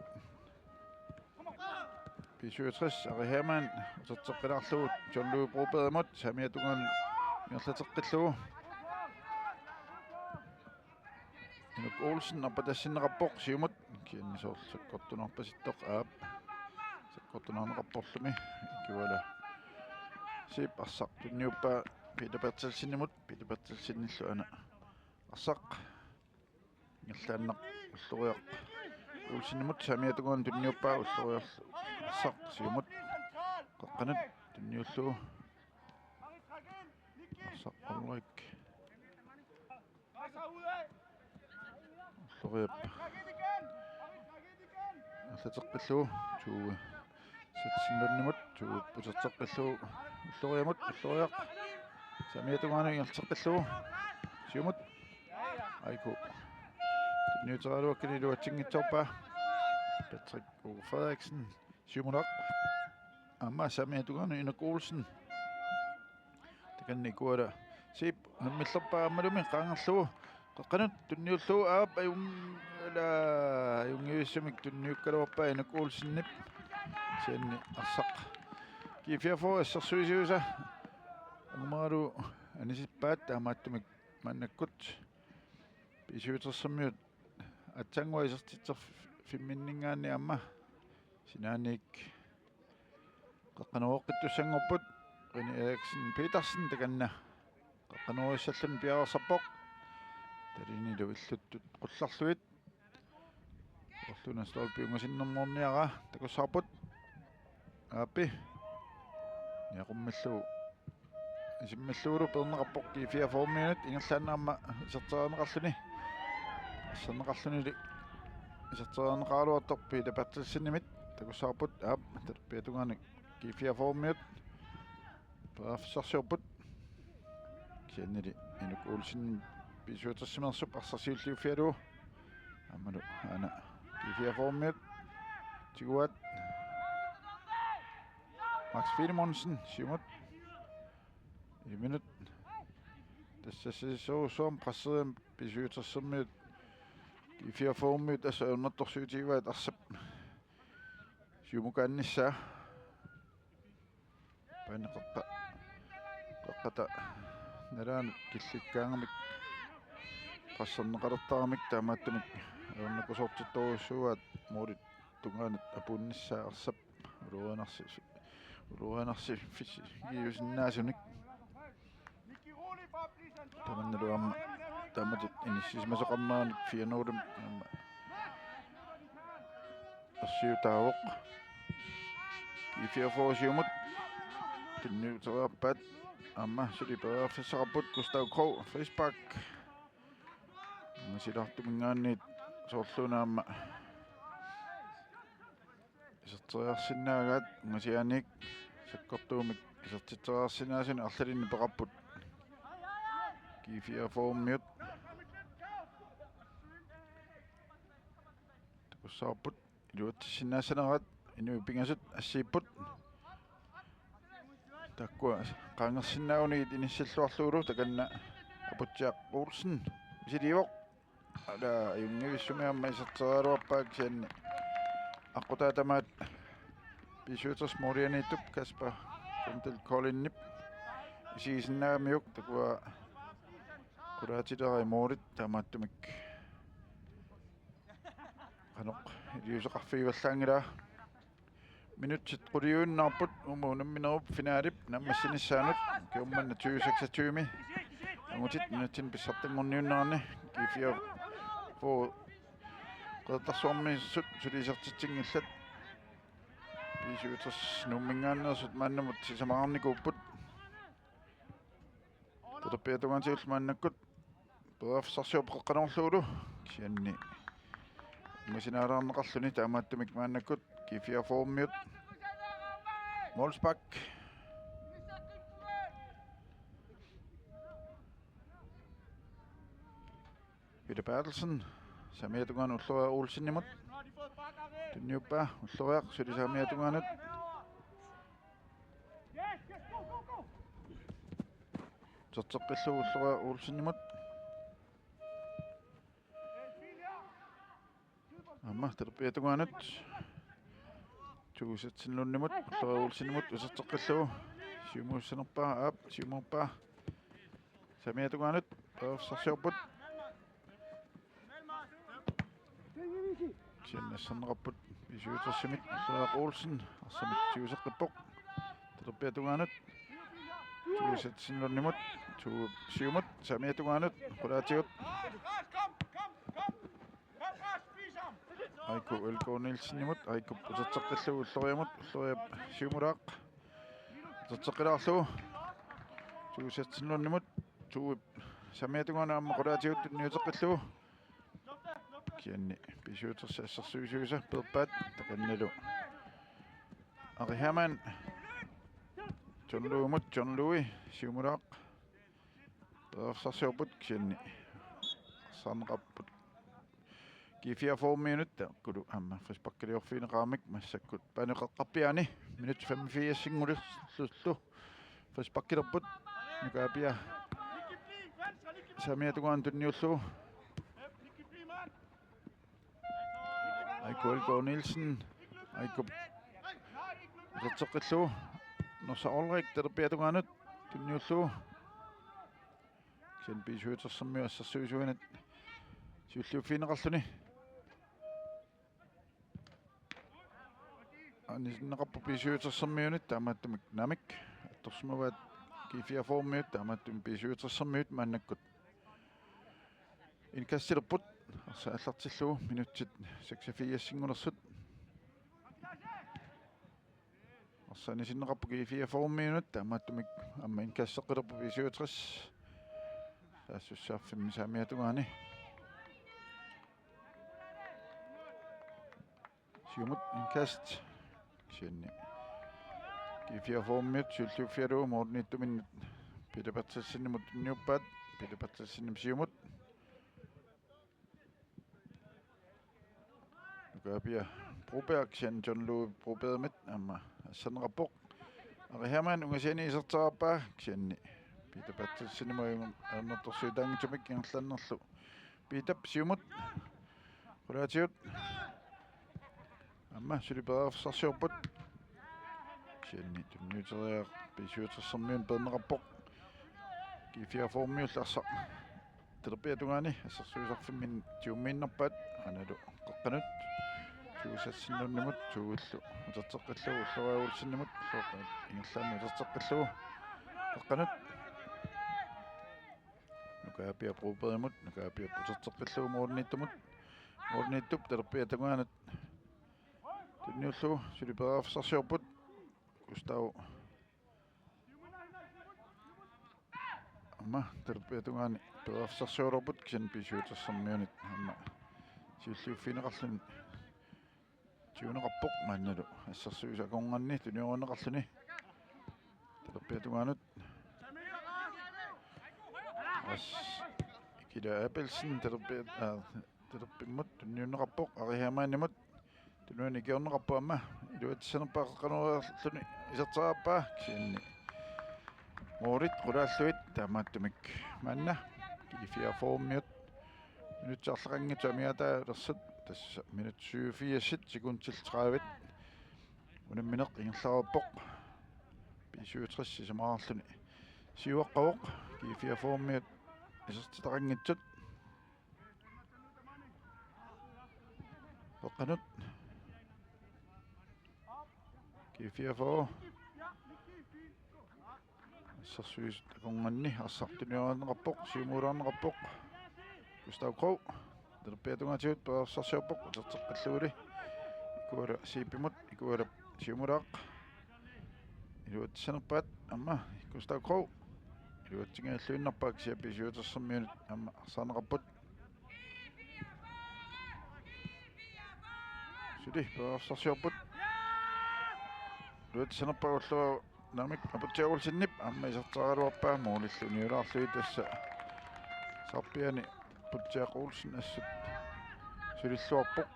B syvogtres, Ari Hermann uterteqqilaarlugu John Louis Brobergimut, saamiata tungaanut ingerlateqqillugu. Inuk Olsen arpatassinneqarpoq siumut, kisianni soorlu sakkortunerpasittoq, aap, sakkortunerneqarporlumi. Ikuala Zeeb arsaq tunniuppaa Peter Berthelsenimut, Peter Berthelsenillu aana arsaq ingerlaannaq Ulloriaq Olsenimut, saamiata tungaanut tunniuppaa Ulloriarlu arsaq siumut. Qeqqanut tunniullugu arsaq Ulrik. Ulloriap ingerlateqqillugu Tue Sitsenlundimut, Tue uterteqqillugu Ulloriamut, Ulloriaq saamiata tungaanut ingerlateqqillugu siumut. Aiku tunniuteriaraluakkani iluatsinngitsoorpaa. Patrick Ove Frederiksen siumulaq, aamma saamiata tungaanut Inuk Olsen. Takanna Ikuala Zeeb unammillerpaa aammalumi qaangerlugu qeqqanut tunniullugu, aap, ajun-, ila, ajunngivissumik tunniukkaluarpaa Inuk Olsenip, kisianni arsaq G fireogfyrre assersuisuisa angumeralu anisippaat, taamaattumik maannakkut B syvogtresimiut aatsaannguaq isertitserfimminninngaanniit aamma sinaaniit qeqqanooqqittussanngorput. René Eriksen Petersen takanna qeqqanoorissalluni piareersarpoq. Talinilu illuttut qullarlugit. Orluna stolpi ungasinnermoorniaraa takussavarput. Aappi. Niaqummillugu isimmillugulu peerneqarpoq G fireogfyrremiunit, ingerlaannaq aamma iserteriarneqarluni. Asserneqarlunili iserteriarneqaraluartoq Peter Berthelsenimit takussavarput, aap, uterpiatungaanut G fireogfyrremiut periarfissarsiorput. Kisiannili Inuk Olsen B syvogtresimeersup arsaq siulliuffigalugu. Aammalu aana G fireogfyrremiut tiguaat. Max Filemonsen siumut. Iminut. Tassa sisorsuarmi presseriarami B syvogtresimiut G fireogfyrremiut tassa ajornartorsiutigivaat arsap siumukaannissaa. Paani qeqqa-, qeqqata nalaanut killikkaangamik presserneqalertaramik, taamaattumik ajornakusoortittorujussuugaat målit tungaanut apuunnissaa arsap ulorianarsi-, ulorianarsiffissi-, giusinnaasunik. Tamannalu aamma taamatut inissisimasoqarneranik Feyenoordimut aamma ersiutaavoq. G fireogfyrre siumut tunniuteriarpaat, aamma suli periarfissaqarput. Gustav Krog frispark. Angasilaartuminngaanniit soorlu una aamma iserteriarsinnaagaat, angasianik sakkortuumik isertitseriarsinnaasunik arlalinnik peqarput G fireogfyrremiut. Takussavarput iluatsissinnaassanerat, inuit pingasut assigiipput. Taakkua qaangersinnaagunagit inissilluarlugulu, takanna Aputsiaq Olsen misiliivoq. Ala ajunngivissumik aamma iserteriaraluarpaa, kisianni aqqutaa tamaat B syvogtres målianiittup Kasper Kundel Kolinip isigisinnaagamiuk, takuva qulaatilerai målit, taamaattumik qanoq iliuuseqarfigivallaanngilaa. Minutsit quliuinnarput uuma unamminerup finalip naammassinissaanut, ukiummanna tyve seksogtyve. Angutit minutsinik pissartanngorniunneranni G fireogfyrre Qeqertarsuarmiittut suli isertitsinngillat. B syvogtres Nuumminngaanneersut maannamut sisamaqarnikuupput. Peterpiatungaatigut maannakkut periarfissarsiorput qeqqanukarlugulu, kisianni ungasilaarneqarluni. Taamaattumik maannakkut G fireogfyrremiut målspark. Peter Berthelsen, saamiata tungaanut Ulloriaq Olsenimut. Tunniuppaa Ulloriaq, suli saamiata tungaanut. Uterteqqillugu Ulloriaq Olsenimut. Aamma Peterpiatungaanut. Tue Sachsen Lundimut, Ulloriaq Olsenimut, uterteqqillugu. Siumuussanerpaa, aap, siumuuppaa. Saamiata tungaanut, periarfissarsiorput. Kisianni asserneqarput B syvogtresimit, Ulloriaq Olsen, arsamik tiguseqqippoq. Peterpiatungaanut. Tue Sachsen Lundimut, Tue siumut, saamiata tungaanut, qulaatigut. Aiko L K Nielsenimut, Aiko uterteqqillugu Ulloriamut, Ulloriaq siumulaaq. Uterteqqilaarlugu. Tue Sachsen Lundimut, Tue saamiata tungaanut aamma qulaatigut tunniuteqqillugu. Kisianni B syvogtres assersuisuisa peerpaat, takannalu Ari Hermann. John Louimut, John Louis, siumulaaq. Periarfissarsiorput kisianni. Arsaarneqarput G fireogfyrremiunut, taakkulu aamma frisparkiliorfigineqaramik massakkut paaneqaqqappiaani, minut femogfirsinngulersullu frisparkilerput. Nuka Apia saamiata tungaanut tunniullugu. Aiko L K Nielsen, Aiko uterteqqillugu. Norsaq Ulrik, Peterpiatungaanut tunniullugu. Kisianni B syvogtresermiut assersuisuinit siulliuffigineqarluni. Anisinneqarpoq B syvogtresermiunit, taamaattumik naamik. Attorsimavaat G fireogfyrremiut, taamaattumik B syvogtresermiut maannakkut indkastilerput. Arsaq aallartillugu, minutsit seksogfirsinngulersut. Arsaq anisinneqarpoq G fireogfyrremiunit, taamaattumik aamma indkasteqqilerpoq B syvogtres. Saassussaaffimmi saamiata tungaani. Siumut indkast. Kisianni G fireogfyrremiut siulliuffigalugu målimiittuminnut Peter Berthelsenimut tunniuppaat. Peter Berthelsenimut siumut. Nuka Apia Broberg, kisianni John Louis Brobergimit aamma asserneqarpoq. Ari Hermann ungasiani isertitseriarpaa, kisianni Peter Berthelsenimut ajornartorsiutaanngitsumik ingerlaannarlugu. Peter siumut. Qulaatigut. Aamma suli periarfissarsiorput. Kisianni tunniuteriarpaa B syvogtresermiunit peerneqarpoq. G fireogfyrremiullu arsaq Peterpiatungaani assersuisarfimminni tigummiinnarpaat, aanalu qeqqanut. Tue Sachsen Lundimut, Tuellu uterteqqillugu Ulloriaq Olsenimut, Ulloriaq ingerlaannaq uterteqqillugu. Qeqqanut. Nuka Apia Brobergimut, Nuka Apia uterteqqillugu målimiittumut. Målimiittup Peterpiatungaanut tunniullugu, suli periarfissarsiorput. Gustav. Aamma Peterpiatungaani periarfissarsiorput, kisianni B syvogtresermiunit aamma siulliuffigineqarluni tiguneqarpoq, maannalu assersuisut akornanni tuniorinneqarluni. Peterpiatungaanut. As-, Kila Abelsen, Peterpia-, aa, Peterpimmut tunniunneqarpoq, Ari Hermannimut. Tunuani ikiorneqarpoq aamma. Iluatsissinerpaaq qeqqanoriarluni isertitseriarpaa, kisianni målit qulaallugit, taamaattumik maanna G fireogfyrremiut minutsit arlaqanngitsut amigaataalersoq, tassa minut syvogfirs sekundit tredive unammineq ingerlareerpoq. B syvogtres sisamaraarluni siuaqqavoq, G fireogfyrremiut isertitaqanngitsut. Qeqqanut. G fireogfyrre. Assersuisut akornanni arsaq tunioraanneqarpoq, siumuulaarneqarpoq. Gustav Krog. Peterpiatungaatigut periarfissarsiorpoq, uterteqqillugulu. Ikuala Zeebimut, Ikuala siumulaaq. Iluatsissinerpaat aamma Gustav Krog. Iluatsinngilluinnarpaa kisianni B syvogtresimiunit aamma arsaarneqarput. Suli periarfissarsiorput. Iluatsissinerpaaq ulloq naamik Aputsiaq Olsenip aamma isertaraluarpaa, målillu uniulaarlugit tassa sarpiani Aputsiaq Olsen assut sulilluarpoq.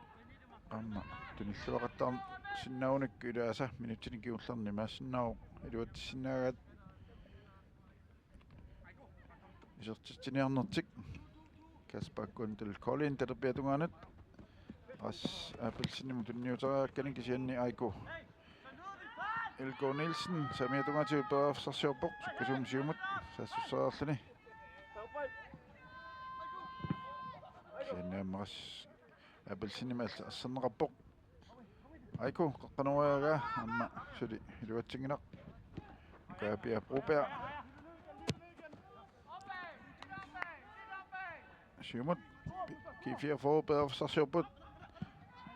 Aamma tunilluaqattaarsinnaagunikku ilaasa minutsini kingullerni imaassinnaavoq iluatsissinnaagaat isertitsiniarnertik. Kasper Kundel Kolding talerpiata tungaanut. Ras Abelsenimut tunniuteriakkani kisianni Aiko L K Nielsen saamiata tungaatigut periarfissarsiorpoq, sukkasuumik siumut saassusseriarluni. Kisianni aamma Ras Abelsenimit arsaarneqarpoq. Aiko qaqqanoriagaa aamma suli iluatsinnginnaq. Kaapia Broberg. Siumut G fireogfyrre periarfissarsiorput.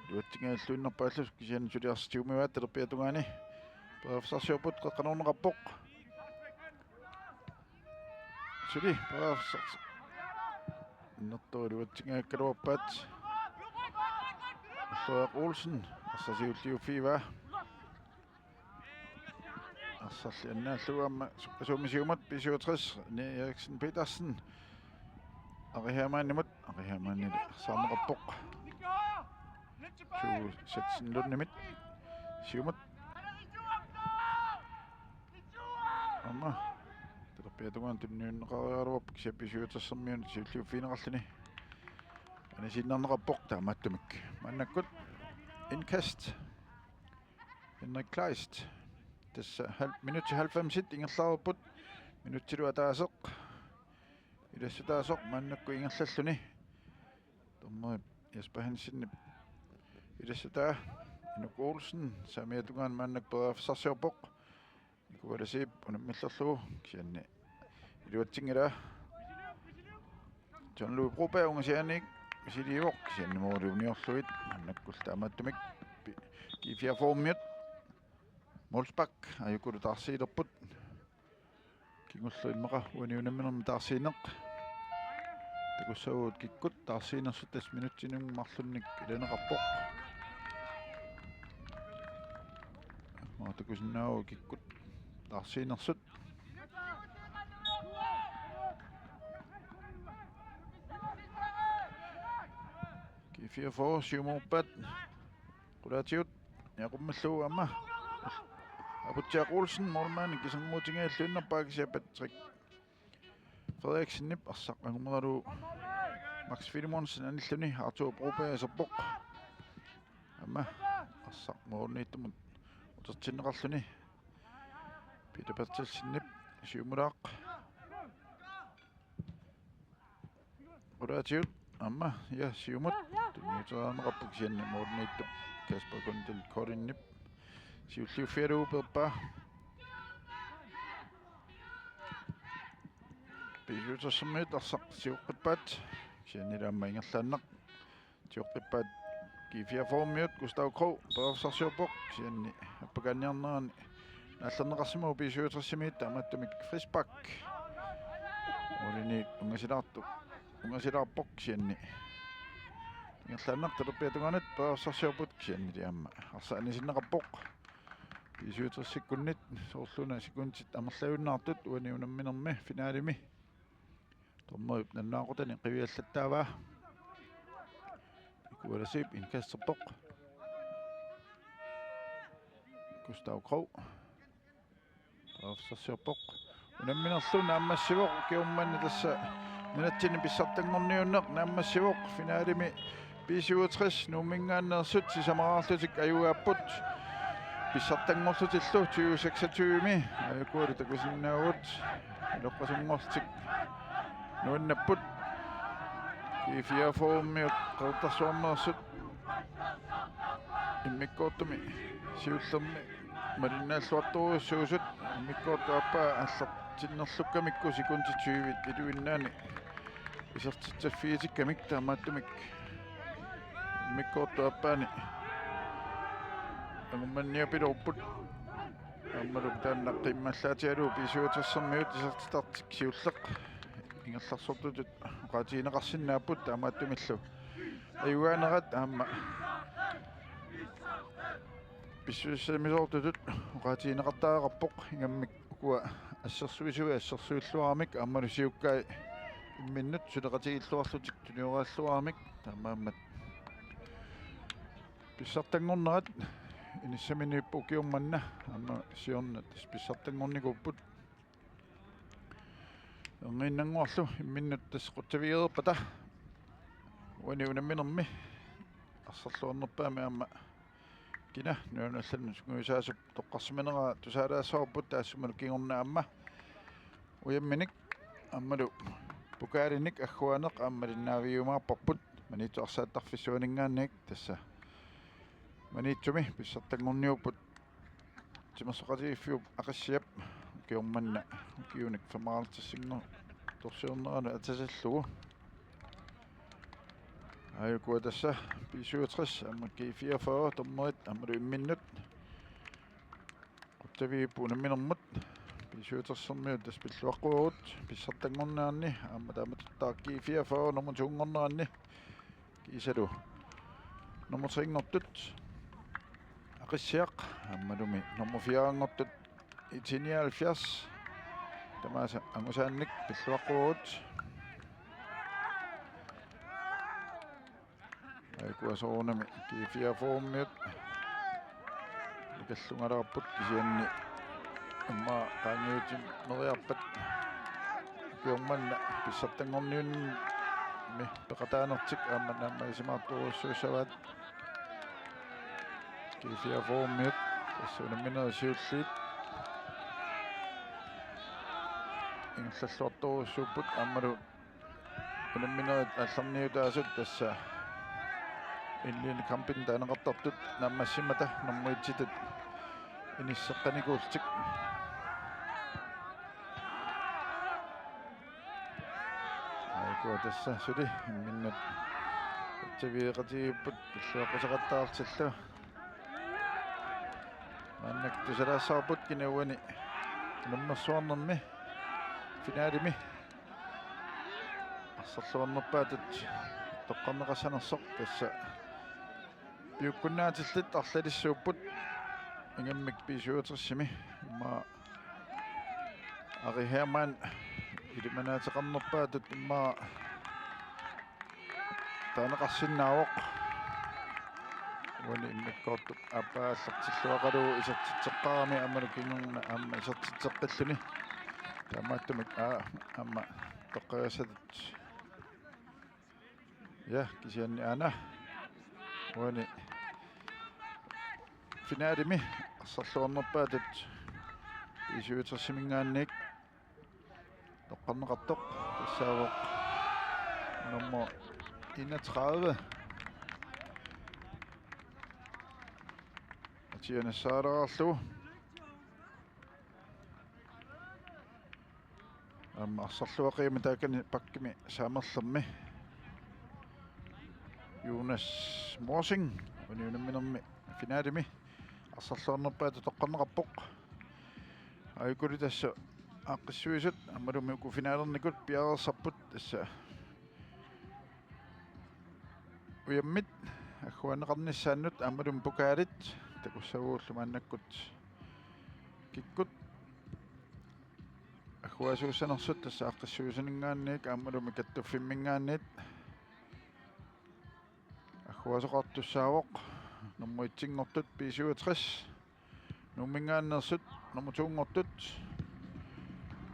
Iluatsinngilluinnarpaallu kisianni suli arsaq tigumivaat talerpiata tungaani. Periarfissarsiorput, qaqqanorneqarpoq. Suli periarfissarsi-, innertoq iluatsinngikkaluarpaat. Ullooraq Olsen arsaq siulliuffigaa. Arsarli annaallugu aamma sukkasuumik siumut B syvogtres, René Eriksen Petersen. Ari Hermannimut, Ari Hermannili arsaarneqarpoq. Tue Setsen Lundimit. Siumut. Aamma talerpiata tungaanut tunniunneqariaraluarpoq kisianni B syvogtresimiunit siulliuffigineqarluni anisiinnarneqarpoq. Taamaattumik maannakkut indkast. Henrik Kleist. Tassa hal-, minutsit halvfemsit ingerlareerput. Minutsilu ataaseq ilassutaasoq maannakkut ingerlalluni. Dommeri Jesper Hansenip ilassutaa. Inuk Olsen saamiata tungaanut maannakkut periarfissarsiorpoq. Niku Alasip unammillerlugu kisianni iluatsinngilaa. John Louis Broberg ungasianik misiliivoq kisianni måli uniorlugit, maannakkullu taamaattumik P-, G fireogfyrremiut målspark aajukulu taarsiilerput. Kingulleq immaqa uani unamminermi taarsiineq. Takussaagut kikkut taarsiinersut, tassa minutsinik marlunnik ilaneqarpoq. Aamma takusinnaavagut kikkut taarsiinersut. G fireogfyrre siumuuppaat. Qulaatigut niaqummillugu aamma Aputsiaq Olsen målmandip kisermuutigilluinnarpaa kisianni Patrick Frederiksenip arsaq angumeralugu Max Filemonsen anilluni Arthur Broberg iserpoq. Aamma arsaq målimiittumut utertinneqarluni Peter Berthelsenip siumulaaq. Qulaatigut aamma, ja, siumut tunniuteriarneqarpoq kisianni målimiittup Kasper Kundel Koldingip siulliuffigalugu peerpaa. B syvogtresimiut arsaq sioqqippaat kisianni aamma ingerlaannaq sioqqippaat. G fireogfyrremiut Gustav Krog periarfissarsiorpoq kisianni appakaanniarnerani naallerneqarsimavoq B syvogtresimiit, taamaattumik frispark. Målini ungasilaartoq, ungasilaarpoq kisianni ingerlaannaq talerpiata tungaanut periarfissarsiorput kisiannili aamma arsaq anisinneqarpoq. B syvogtresikkunnit soorlu una sekundit amerlajunnaartut uani unamminermi finalimi. Dommerip nalunaaqutani qiviallattaavaa. Niku Alasip indkasterpoq. Gustav Krog periarfissarsiorpoq. Unamminerlu naammassivoq, ukiormanna tassa nunatsinni pissartanngorniunneq naammassivoq. Finalimi B syvogtres Nuumminngaanneersut sisamaraarlutik ajugaapput. Pissartanngorlutillu tyve seksogtyve-mi. Aajukulu takusinnaavugut iloqqasunngorlutik nuannapput. G fireogfyrremiut Qeqertarsuarmeersut immikkoortumi siullermi malinnaalluartorujussuusut, immikkoortup aappaa aallartinnerlukkamikku sekundit tyvit iluinnaanni isertitsaffigitikkamik, taamaattumik immikkoortup aappaani angummanniapiloorput. Aammalu taanna qimmallaatigalugu B-syvogtressermiut isertitartik siulleq ingerlasortutut oqaatigineqarsinnaapput, taamaattumillu ajugaanerat aamma pissusissamisoortutut oqaatigineqartariaqarpoq. Ingammik ukua assersuisui assersuilluaramik aammalu siukkai imminnut suleqatigilluarlutik tunioraalluaramik, taamaammat pissartanngornerat inissaminiippoq ukioq manna aamma siorna tassa pissartanngornikuupput. Erniinnannguarlu imminnut tassa qutsavigereerpata uani unamminermi arsarluarnerpaami aamma kina nunanut allanut sungiusaasup toqqarsimaneraa tusaalaassavarput, taassumalu kingorna aamma ujamminik aammalu pokaalinik agguaaneq aamma malinnaavigiumaarparput Maniitsup arsaattarfissuaninngaanniit. Tassa Maniitsumi pissartanngorniupput timersoqatigiiffiup Aqissiap ukioq manna ukiunik femoghalvtredsinngortorsiorneranut atatillugu. Aajuku tassa B-syvogtres aamma G-fireogfyrre dommerit aammalu imminnut qutsavigipput unamminermut. B-syvogtressermiut tassa pilluaqquagut pissartanngorneranni aamma taamatuttaaq G-fireogfyrre nummer to-nngorneranni kiisalu nummer tre-nngortut Aqissiaq aammalumi nummer fire-nngortut I T nioghalvfjerds tamaasa angusaannik pilluaqquagut. Aajuku soorunami G-fireogfyrremiut nikallungalaarput, kisianni aamma qaangiutineriarpat ukioq manna pissartanngorniunnermi peqataanertik aamma naammagisimaartorujussuussavaat. G-fireogfyrremiut tassa unamminerit siulliit ingerlalluartorujussuupput aammalu unamminerit aallarniutaasut tassa indledende kampini taaneqartartut naammassimmata nummer et-itut inisseqqanikuullutik. Aajuku tassa suli imminnut qutsavigeqatigiipput pilluaqquseqattaartillugu. Maannakkut tusalaassavarput kina uani unammersuarnermi finalemi arsarluarnerpaatut toqqarneqassanersoq. Tassa piukkunnaatillit arlalissuupput ingammik B-syvogtresimi, immaqa Ari Hermann ilimanaateqarnerpaatut immaqa taaneqarsinnaavoq. Uani immikkoortup aappaa aallartilluaqalugu isertitseqqaarami aammalu kingorna aamma isertitseqqilluni. Taamaattumik aa-, aamma toqqagassatut. Ja, kisianni aana uani finalemi arsarluarnerpaatut B-syvogtresiminngaanniit toqqarneqartoq tassaavoq nummer enogtredive, Mathias Nassararlu. Aamma arsarluaqigami taakkani bakkimi saamerlermi Jonas Morsing, uani unamminermi finalemi arsarluarnerpaatut toqqarneqarpoq. Aajukuli tassa aaqqissuisut aammalumi uku finalernikut piareersarput tassa ujammit agguaanneqarnissaannut aammalumi pokaalit takussavagut maannakkut kikkut agguaasuussanersut tassa aaqqissuisuninngaanniit aammalumi kattuffimminngaanniit agguaasoqartussaavoq nummer et-inngortut B-syvogtres, Nuumminngaanneersut nummer to-nngortut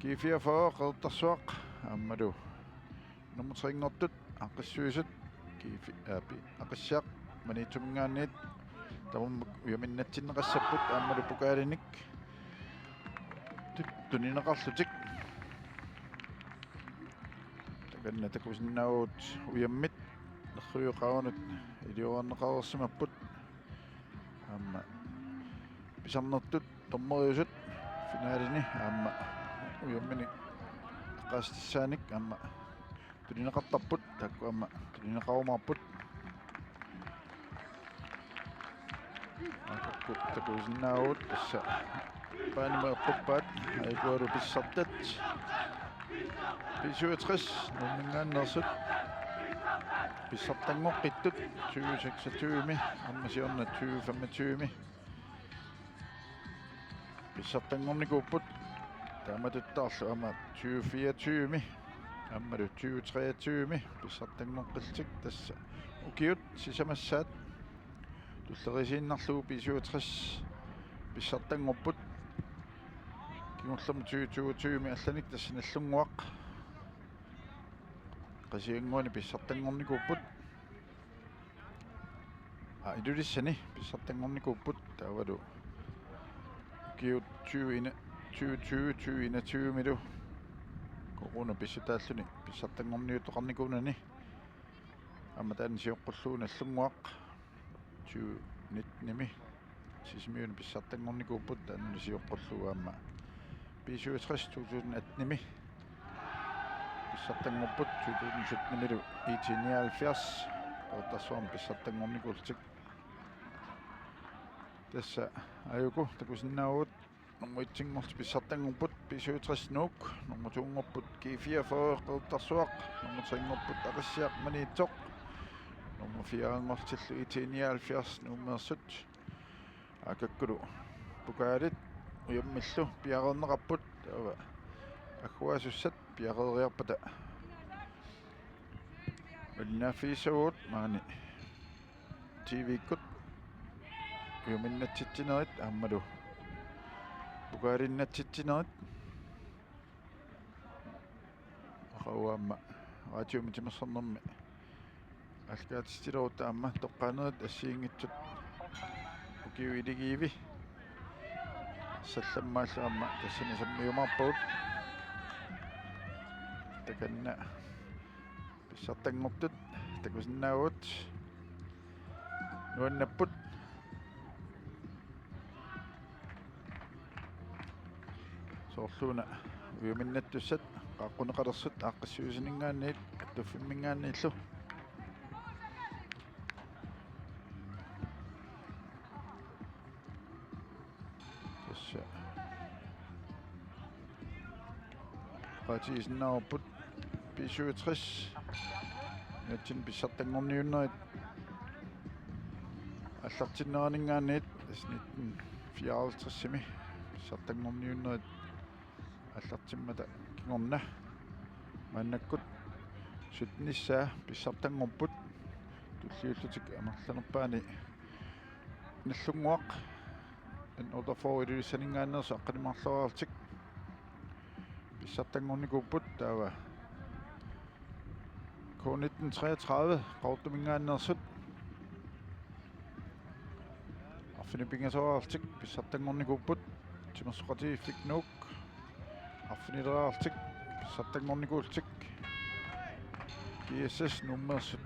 G-fireogfyrre Qeqertarsuaq aammalu nummer tre-nngortut aaqqissuisut G-fi-, aa, pi-, Aqissiaq Maniitsuminngaanniit tamarmik ujaminnatsinneqassapput aammalu pokaalinik tu-, tunineqarlutik. Takanna takusinnaavugut ujammit nerriviup qaavanut iliorarneqareersimapput. Aamma pisarnertut dommeriusut finaleni aamma ujamminik eqqaasitsissaanik aamma tunineqartarput, taakku aamma tunineqarumaarput. Aajuku takusinnaavugut tassa Paanimut eqquppaat, aajuku pissartat. B syvogtres Nuumminngaanneersut pissartanngoqqittut, tyve seksogtyve, aamma siorna tyve femogtyve. Pissartanngornikuupput, taamatuttaarlu aamma tyve fireogtyve, aammalu tyve treogtyve, pissartanngoqqillutik tassa ukiut sisamassaat. Tulleriiaannarlugu B syvogtres pissartanngorput. Kingullermik tyve toogtyve allanik tassa Nagdlunguaq. Qasigiannguani pissartanngornikuupput. Aa, Ilulissani pissartanngornikuupput taavalu ukiut tyve ina-, tyve tyve, tyve enogtyve-milu corona pissutaalluni pissartanngorniuttoqarnikuunani. Aamma taanna sioqqullugu Nagdlunguaq tyve nitten-imi Sisimiuni pissartanngornikuupput, taanna sioqqullugu aamma B syvogtres to tusind atten-imi pissartanngorput, to tusind sytten-imilu IT nioghalvfjerds Qeqertarsuarmi pissartanngornikuullutik. Tassa aajuku takusinnaavugut, nummer etsinngorlutik pissartanngorput B syvogtres Nuuk, nummer to-nngorput G fireogfyrre Qeqertarsuaq, nummer tre-nngorput Aqissiaq Maniitsoq, nummer fire-nngorlutillu IT nioghalvfjerds Nuummeersut. Aakakkulu pokaalit ujammillu piareerneqarput, taava agguaasussat piareeriarpata malinnaaffigissavugut maani T V-kkut ujaminnatsitsinerit aammalu pokaalinnatsitsinerit. Aqagu aamma radiumi timersornermi aallakaatitsilerutta aamma toqqaanerit assigiinngitsut ukiut iligiivi arsallammaallu aamma tassani sammiumaarpagut. Takanna pissartanngortut takusinnaavugut. Nuannapput. Soorluuna ujaminnaattussat qaaqquneqalersut aaqqissuussininngaanniit, kattuffimminngaanniillu. Tassa oqaatigisinnaavarput B syvogtres nunatsinni pissartanngorniunnerit aallartinneraninngaanniit, tassa nitten fireoghalvtreds-imi pissartanngorniunnerit aallartimmata kingorna. Maannakkut syttenissaa pissartanngorput, tulliullutik amerlanerpaani Nagdlunguaq N otteogfyrre Ilulissaninngaanneersut aqqaneq-marloriarlutik pissartanngornikuupput, taava K nitten treogtredive Qaqortuminngaanneersut arfineq-pingasoriarlutik pissartanngornikuupput. Timersoqatigiiffik Nuuk arfinileriarlutik pissartanngornikuullutik. G S S Nuummeersut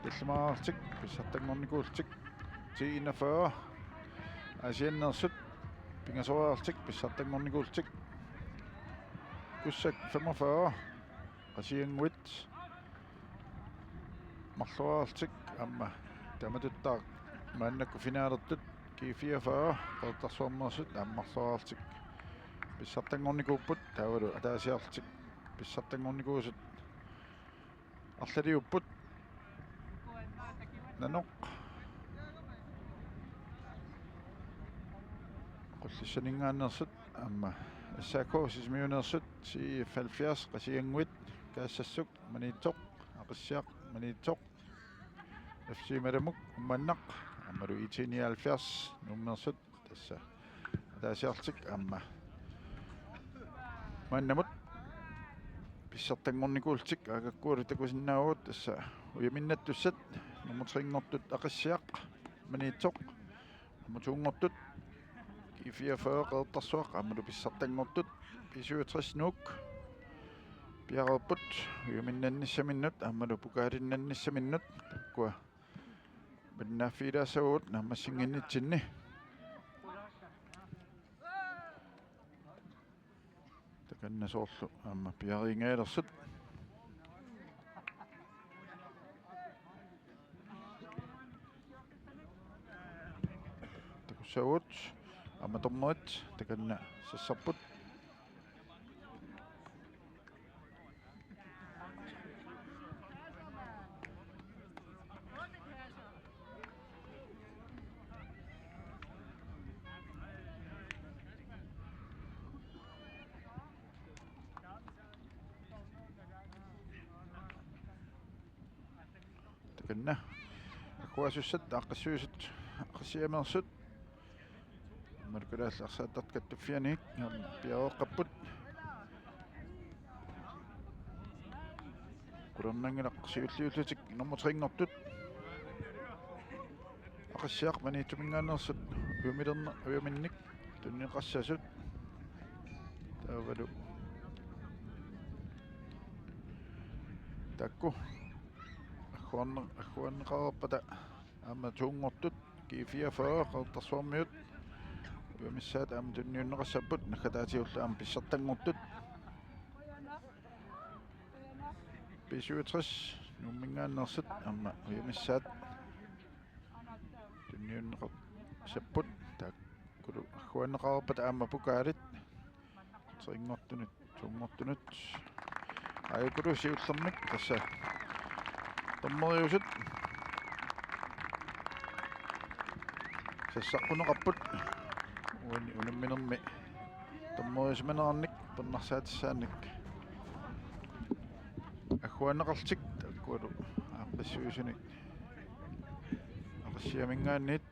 tallimariarlutik pissartanngornikuullutik. T enogfyrre Aasianneersut pingasoriarlutik pissartanngornikuullutik. Kugsak femogfyrre Qasigiannguit marloriarlutik aamma taamatuttaaq maannakkut finalertut G fireogfyrre Qeqertarsuarmeersut aamma marloriarlutik pissartanngornikuupput, taavalu ataasiarlutik pissartanngornikuusut arlaliupput. Nanoq Qullissaninngaanneersut aamma S A K Sisimiuneersut, C F halvfjerds Qasigiannguit, Kaassassuk Maniitsoq, Aqissiaq Maniitsoq, F C Malamuk Uummannaq, aammalu I T nioghalvfjerds Nuummeersut, tassa ataasiarlutik aamma maannamut pissartanngornikuullutik. Aakakkualu takusinnaavugut tassa ujaminnaattussat, nummer tre-nngortut Aqissiaq Maniitsoq, nummer to-nngortut G fireogfyrre Qeqertarsuaq aammalu pissartanngortut B syvogtres Nuuk piareerput ujaminnannissaminnut aammalu pokaalinnannissaminnut, takkua malinnaaffigilaassavugut naammassinnginnitsinni. Takanna soorlu aamma piareeringaalersut. Takussaagut. Aamma dommerit takanna sassarput. Takanna. Agguaasussat, aaqqissuisut, Aqqasiameersut. Aammalu Kalaallit Arsaattartut Kattuffianniit piareeqqapput. Qularnanngilaq siulliullutik nummer tre-nngortut. Aqissiaq Maniitsuminngaanneersut ujumilerneq ujuminnik tunineqassasut. Taavalu taakku agguarne-, agguarneqareerpata aamma to-nngortut G fireogfyrre Qeqertarsuarmiut ujumissaat aamma tunniunneqassapput, naggataatigullu aamma pissartanngortut. B syvogtres Nuumminngaanneersut aamma ujumissaat tunniunneqassapput, taakkulu agguarneqareerpata aamma pokaalit tre-nngortunut, to-nngortunut. Aajukulu siullermik tassa dommeriusut sassaqquneqarput. Uani unamminermi dommeriusimanerannik pernarsaatissaannik agguarneqarlutik, taakkualu aaqqissuisuni Aqissiaminngaanniit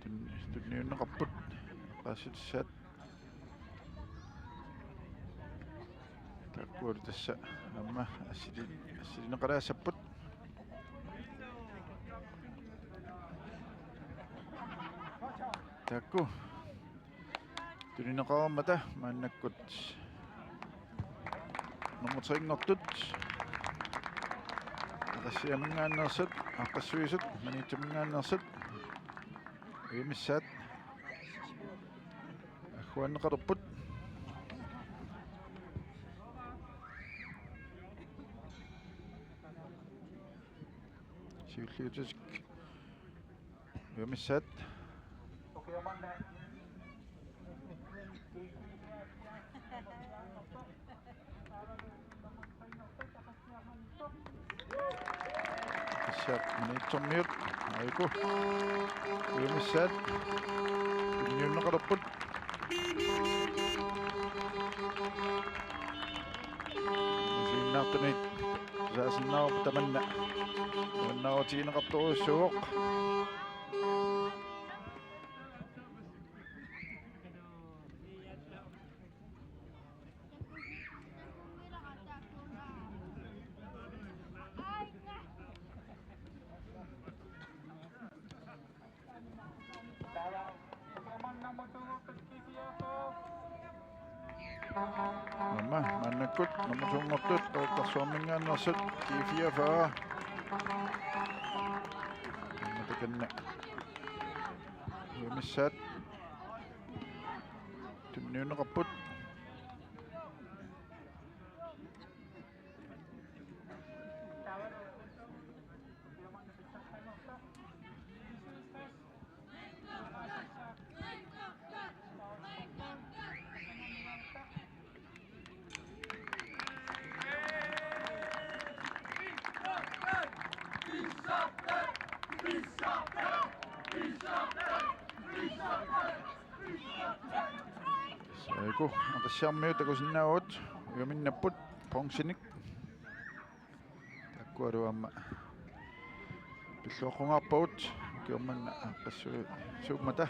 tun-, tunniunneqarput eqqaassutissaat. Taakkualu tassa aamma assili-, assilineqalaassapput. Taakku tunineqareermata maannakkut nummer tre-nngortut Aqissiaminngaanneersut, aaqqissuisut Maniitsuminngaanneersut ujumissaat agguarneqalerput. Siulliutik ujumissaat. Aqissiaq Maniitsormiut, aajuku ujumissaat tunniunneqalerput. Isiginnaartunit tusaasinnaavoq tamanna. Nuannaarutigineqartorujussuuvoq. Aamma maannakkut nummer to-nngortut Qeqertarsuarminngaanneersut G fireogfyrre. Aamma takanna ujumissaat tunniunneqarput. Aajuku Aqissiarmiut takusinnaavagut, ujuminnapput bronzenik. Taakkualu aamma pilluaqqungaarpagut, ukioq manna aaqqissuisuummata.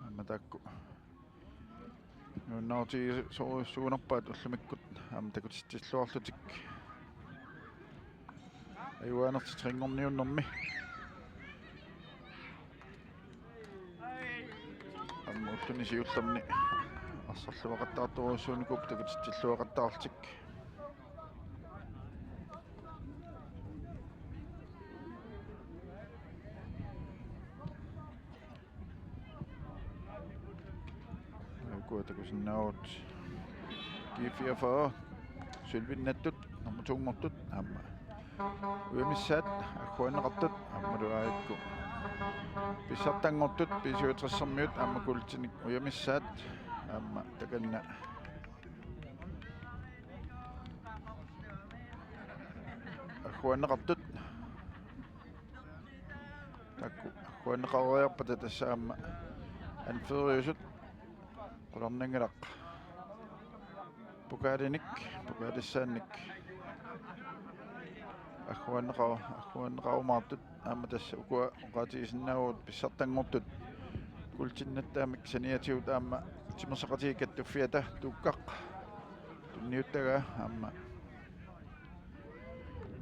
Aamma taakku nuannaarutigisorujussuunerpaat ullumikkut aamma takutitsilluarlutik. Ajugaanartik tre-nngorniunnermi. Aamma ulluni siullerni arsarluaqattaartorujussuunikuupput takutitsilluaqattaarlutik. Taakku takusinnaavugut G fireogfyrre sølvinnattut nummer to-nngortut aamma ujamissaat agguaanneqartut aammalu aajuku pissartanngortut B syvogtres-ermiut aamma kuultinik ujamissaat aamma takanna agguaanneqartut. Taakku agguaanneqareeriarpata tassa aamma anføreriusut qularnanngilaq pokaalinik, pokaalissaannik agguaanneqaru-, agguaanneqarumaartut aamma tassa ukua oqaatigisinnaavugut pissartanngortut kuultinnattaamik saniatigut aamma timersoqatigiit Kattuffiata Tuukkaq tunniuttagaa aamma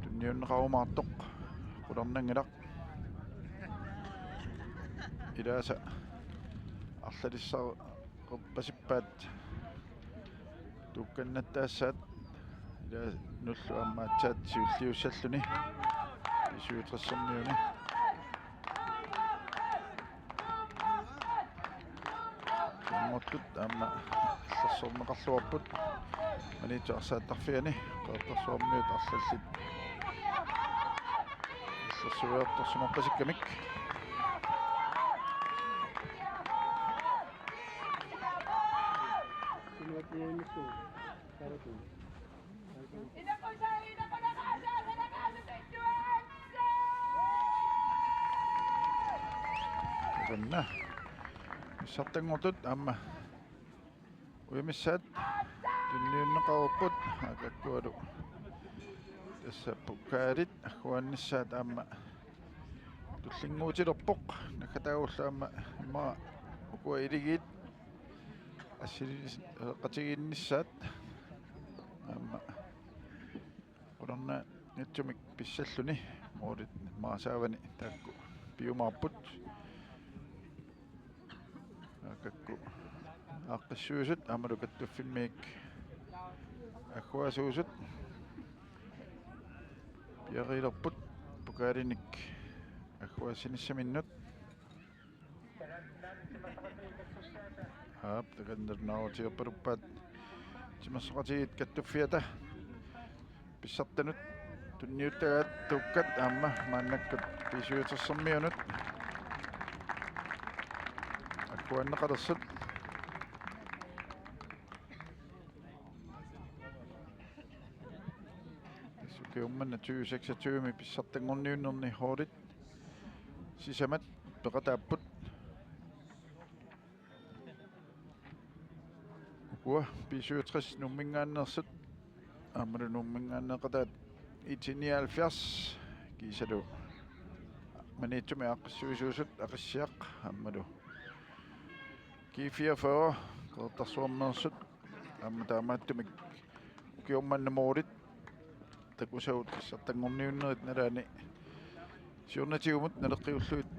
tunniunneqarumaartoq qularnanngilaq. Ilaasa arlalissaarpasippaat tuukkannattaassaat ilaasa nullu aamma aatsaat siulliussalluni B syvogtres-ermiuni. Nngortut aamma illersorneqarluarput Maniitsup arsaattarfiani Qeqertarsuarmiut arlallit illersuiartorsimarpasikkamik. Takanna pissartanngortut aamma ujamissaat tunniunneqarupput, aakakkualu tassa pokaalit agguaannissaat aamma tullinnguutilerpoq, naggataagullu aamma immaqa ukua iligiit assilinis-, qatigiinnissaat aamma qularnanngitsumik pissalluni, målit immaqa saavani taakku piumaarput. Aakakku aaqqissuisut aammalu kattuffimmik agguaasuusut piareerput pokaalinik agguaassinissaminnut. Aap, takanna nalunaarutigippaat timersoqatigiit Kattuffiata pissartanut tunniuttagaat Tuukkat aamma maannakkut B syvogtres-ermiunut agguaanneqalersut. Tassa ukioq manna tyve seksogtyve-mi pissartanngorniunnerni holdit sisamat peqataapput. Ukua B syvogtres Nuumminngaanneersut aammalu Nuumminngaanneeqataat I T nioghalvfjerds kiisalu Maniitsumi aaqqissuisuusut Aqissiaq aammalu G fireogfyrre Qeqertarsuarmeersut aamma taamaattumik ukioq manna målit takusagut pissartanngorniunnerit nalaani siornatigumut naleqqiullugit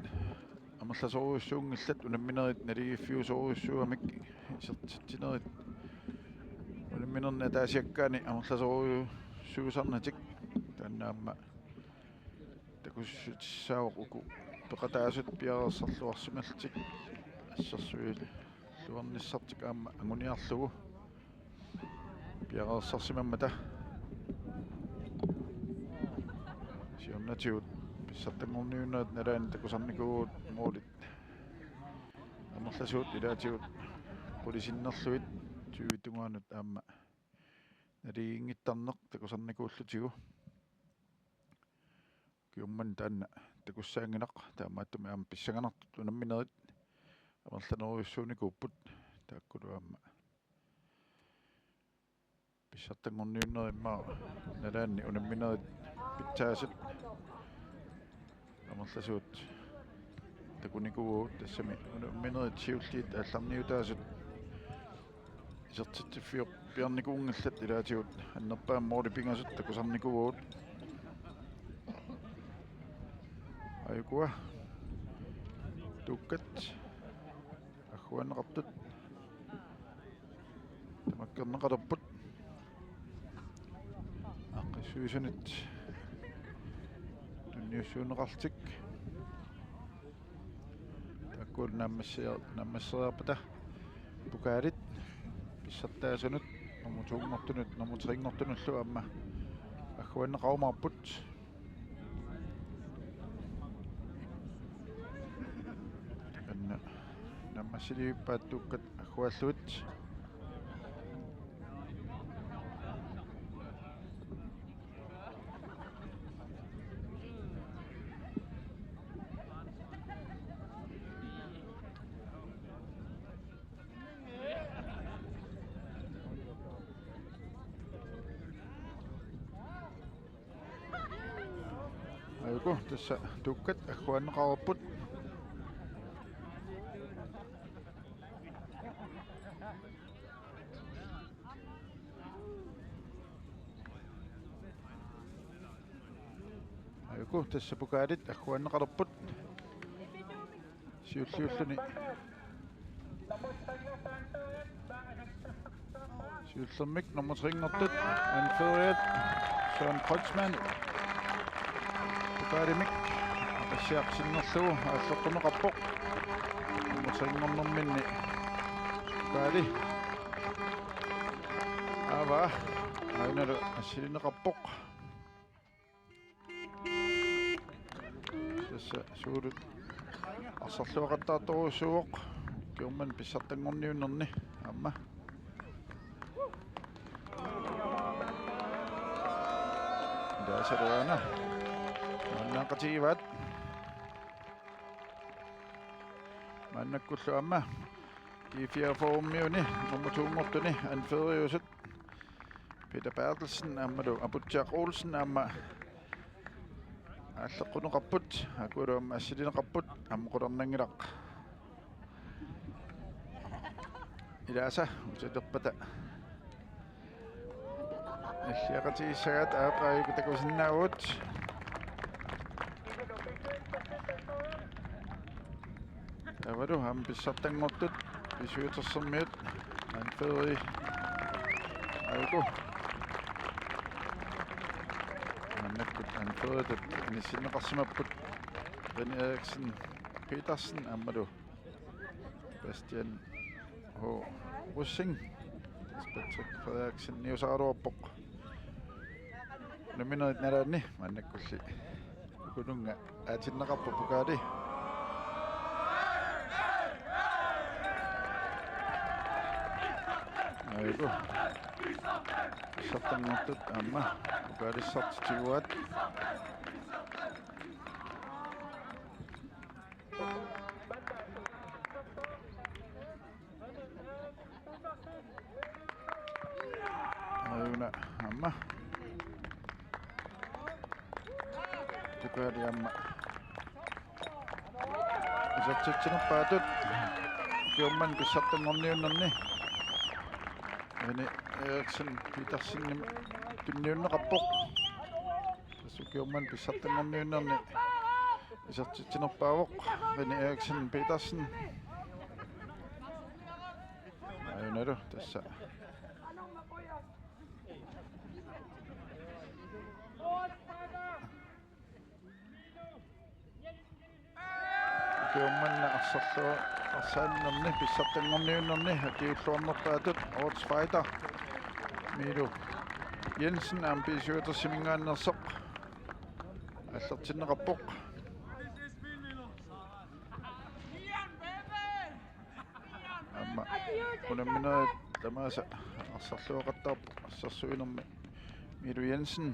amerlasoorujussuunngillat, unamminerit naligiiffiusorujussuugamik isertitsinerit unamminerni ataasiakkaani amerlasoorujussuusarnatik. Taanna aamma takussutissaavoq uku peqataasut piareersarluarsimallutik assersuilluarnissartik aamma anguniarlugu piareersarsimammata. Siornatigut pissartanngorniunnerit nalaani takusarnikuuvugut målit amerlasuut ilaatigut qulit sinnerlugit tyve tungaanut aamma naligiinngittarneq takusarnikuullutigu. Ukioq manna taanna takussaanngilaq, taamaattumik aamma pissanganartut unamminerit amerlanerujussuunikuupput, taakkulu aamma pissartanngorniunnerit immaqa nalaanni unamminerit pitsaasut amerlasuut takunikuuagut, tassami unamminerit siulliit aallarniutaasut isertitsiffiorpiarnikuunngillat, ilaatigut annerpaamik målit pingasut takusarnikuuagut. Aajuku Tuukkat agguaanneqartut tamakkerneqalerput. Aaqqissuisunit tunniussuunneqarlutik. Taakku naammassia-, naammasseriarpata pokaalit Pissartaasunut nummer to-nngortunut nummer tre-nngortunullu aamma agguaanneqarumaarput. Anna nammassiliippaat Tuukkat agguaallugit. Ajuku, tassa Tuukkat agguaanneqareerput. Ajuku, tassa pokaalit agguaanneqareerput. Siulliulluni. Siullermik nummer tre-nngortut anføreriat Søren Kreutzmann pokaalimik aqassiaq sinnerlugu aalleqqunneqarpoq. Nummer tre-nngornerminni pokaali. Aavaa, aajuna assilineqarpoq. Tassa suulut arsarluaqattaartorujussuuvoq ukiormanna pissartanngorniunnerni aamma. Ilaasa Luana. Maannaaqatigivaat. Maannakkullu aamma G fireogfyrre-miuni nummer to-nngortuni anføreriusut Peter Berthelsen aammalu Aputsiaq Olsen aamma aalleqqunneqarput, aakualu aamma assilineqarput, aamma qularnanngilaq. Ilaasa utilerpata. Nalliaqatigissagaat aap aajuku takusinnaavugut. Taavalu aamma pissartanngortut B syvogtressermiut anføreri aajuku. Maannakkut anføreritut inissinneqarsimapput René Eriksen Petersen aammalu Bastian H. Rosing. Tassa Patrick Frederiksen niusaraluarpoq. Unamminerit nalaanni maannakkulli ukununnga aatinneqarpoq pokaali. Ajuku. Pissartanngortut aamma pokaalissartik tiguaat. Aajuna aamma. Pokaali aamma isertitsinerpaatut ukiormanna pissartanngorniunnerni René Eriksen Petersenimut tunniunneqarpoq. Tassa ukiormanna pissartanngorniunnerni isertitsinerpaavoq René Eriksen Petersen. Aajunalu tassa. Ukiormanna arsarlu-, arsaannerni pissartanngorniunnerni akiulluarnerpaatut Odds Fighter Miilu Jensen aamma B syvogtresiminngaanneersoq aallertinneqarpoq. Aamma unamminerit tamaasa arsarluaqattaarpoq assersuinermi Miilu Jensen.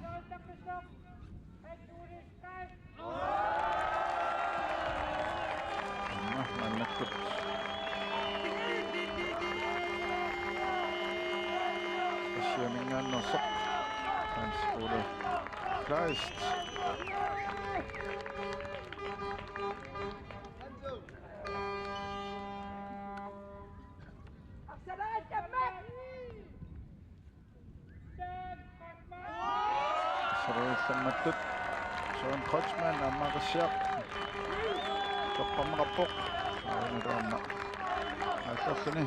Aamma maannakkut Aasiaminngaanneersoq Hans Ole Kleist. Saruullammattut Søren Kreutzmann aamma aqassiaq toqqarneqarpoq. Aajuna aamma aallerluni.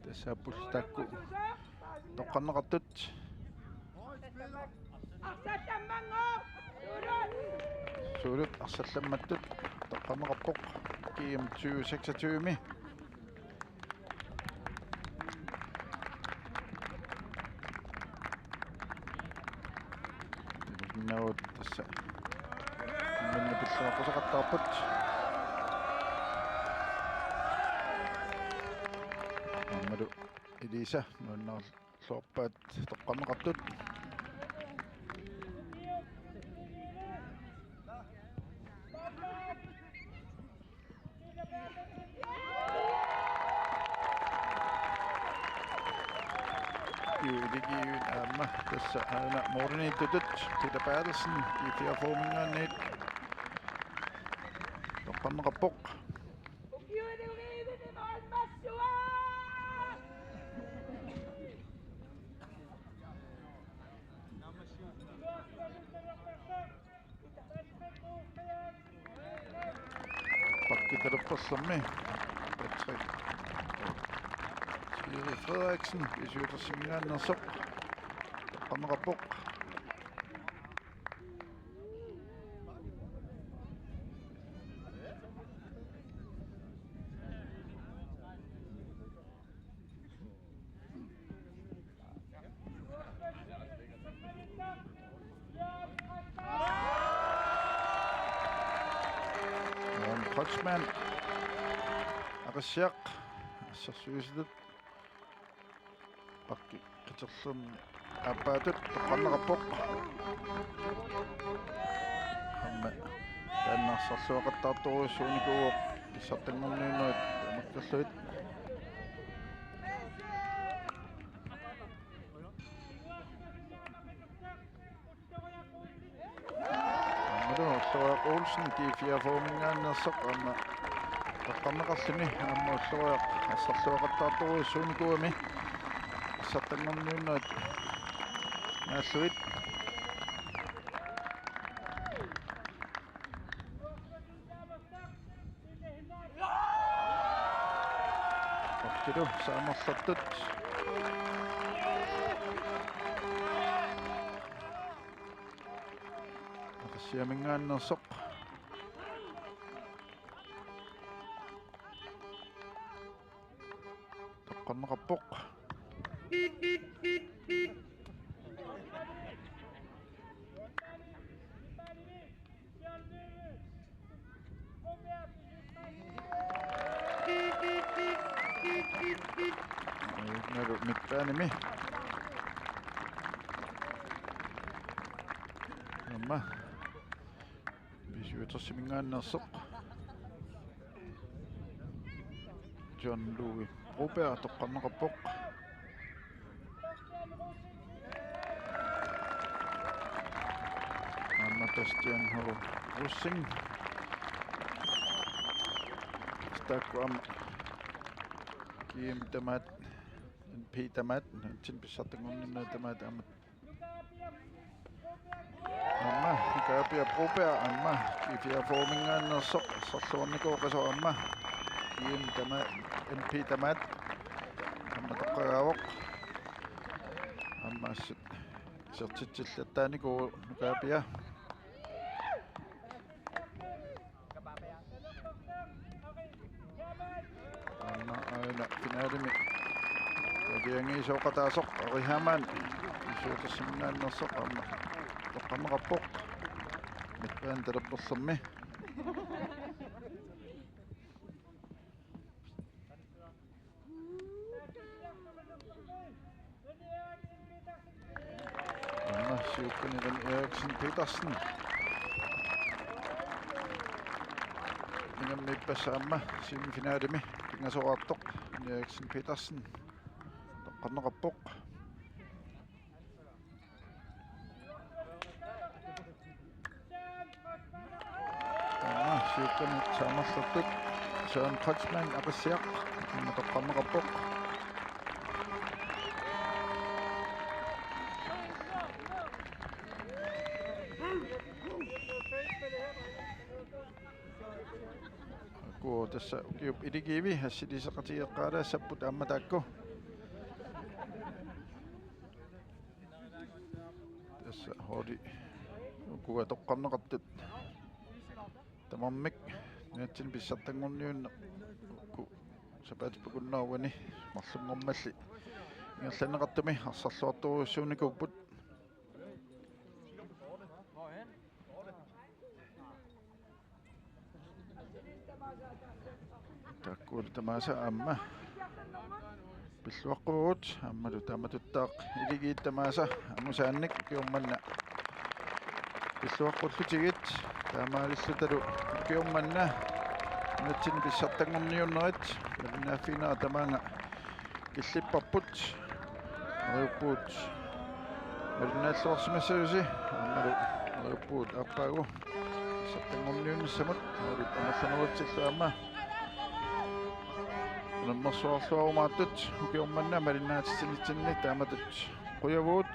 Tassa pulli taakku toqqarneqartut. Suulut arsallammattut toqqarneqarpoq G M tyve seksogtyve-mi. Naut tassa. Minna pilluaqquseqattaarput. Aammalu Elisa nuannaarluarpaat toqqarneqartut. Juuligiun aamma tassa aana mooriniittutut Peter Berthelsen G fireogfyrre-minngaanniit toqqarneqarpoq. Pakki talerperlermi Patrick Siri Frederiksen B syvogtres-iminngaanneersoq toqqarneqarpoq. Jan Kreutzmann. Aqissiaq. Assersuisutut. Pakki qiterlerni aappaatut toqqarneqarpoq. Aamma taanna arsarluaqattaartorujussuunikuuvoq pissartanngorniunnerit tamakkerlugit. Aammalu Ulloriaq Olsen G fireogfyrre-minngaanneersoq aamma toqqarneqarluni aamma Ulloriaq arsarluaqattaartorujussuunikuugami pissartanngorniunnerit naallugit. Pakkilu saamerlattut. Aqissiaminngaanneersoq. Toqqarneqarpoq. Aajunnalu midtbanemi. Aamma B syvogtres-iminngaanneersoq John Louis Broberg toqqarneqarpoq. Aamma Bastian H. Rosing. Taakku aamma G M tamaat, N P tamaat, nunatsinni pissartanngorniunnerit tamaat aamma. Aamma Nuka Apia Broberg aamma G fireogfyrre-minngaanneersoq arsarluarnikuuvoq, aamma G M tamaat, N P tamaat aamma toqqagaavoq. Aamma assut isertitsillattaarnikuuvoq Nuka Apia. Aamma aana finalemi aalajangiisooqataasoq Ari Hamann B syvogtres-iminngaanneersoq aamma toqqarneqarpoq. Midtbane talerperlermi. Aamma siukkani René Eriksen Petersen. Ingammik ippassaq aamma semifinalemi pingasoraartoq René Eriksen Petersen. Toqqarneqarpoq. Aamma siukkani saamerlattut Søren Kreutzmann Aqissiaq aamma toqqarneqarpoq. Taakku tassa ukiup iligiivi assiliseqatigeqqaalaassapput aamma taakku. Tassa Holdit uku atoqqarneqartut tamarmik nunatsinni pissartanngorniunneq uku sapaatip-akunnerup uani marlunngormalli ingerlanneqartumi arsarluartorujussuunikuupput. Taakkualu tamaasa aamma pilluaqquagut aammalu taamatuttaaq Iligiit tamaasa angusaannik ukioq manna pilluaqqullutigit, taamaalillutalu ukioq manna nunatsinni pissartanngorniunnerit malinnaaffiginera tamaanga killipparput. Neriuppugut malinnaalluarsimassagusi aammalu neriuppugut aappaagu pissartanngorniunnissamut målit amerlanerutsillu aamma unammersuarluarumaattut ukioq manna malinnaatitsinitsinni taamatut qujavugut.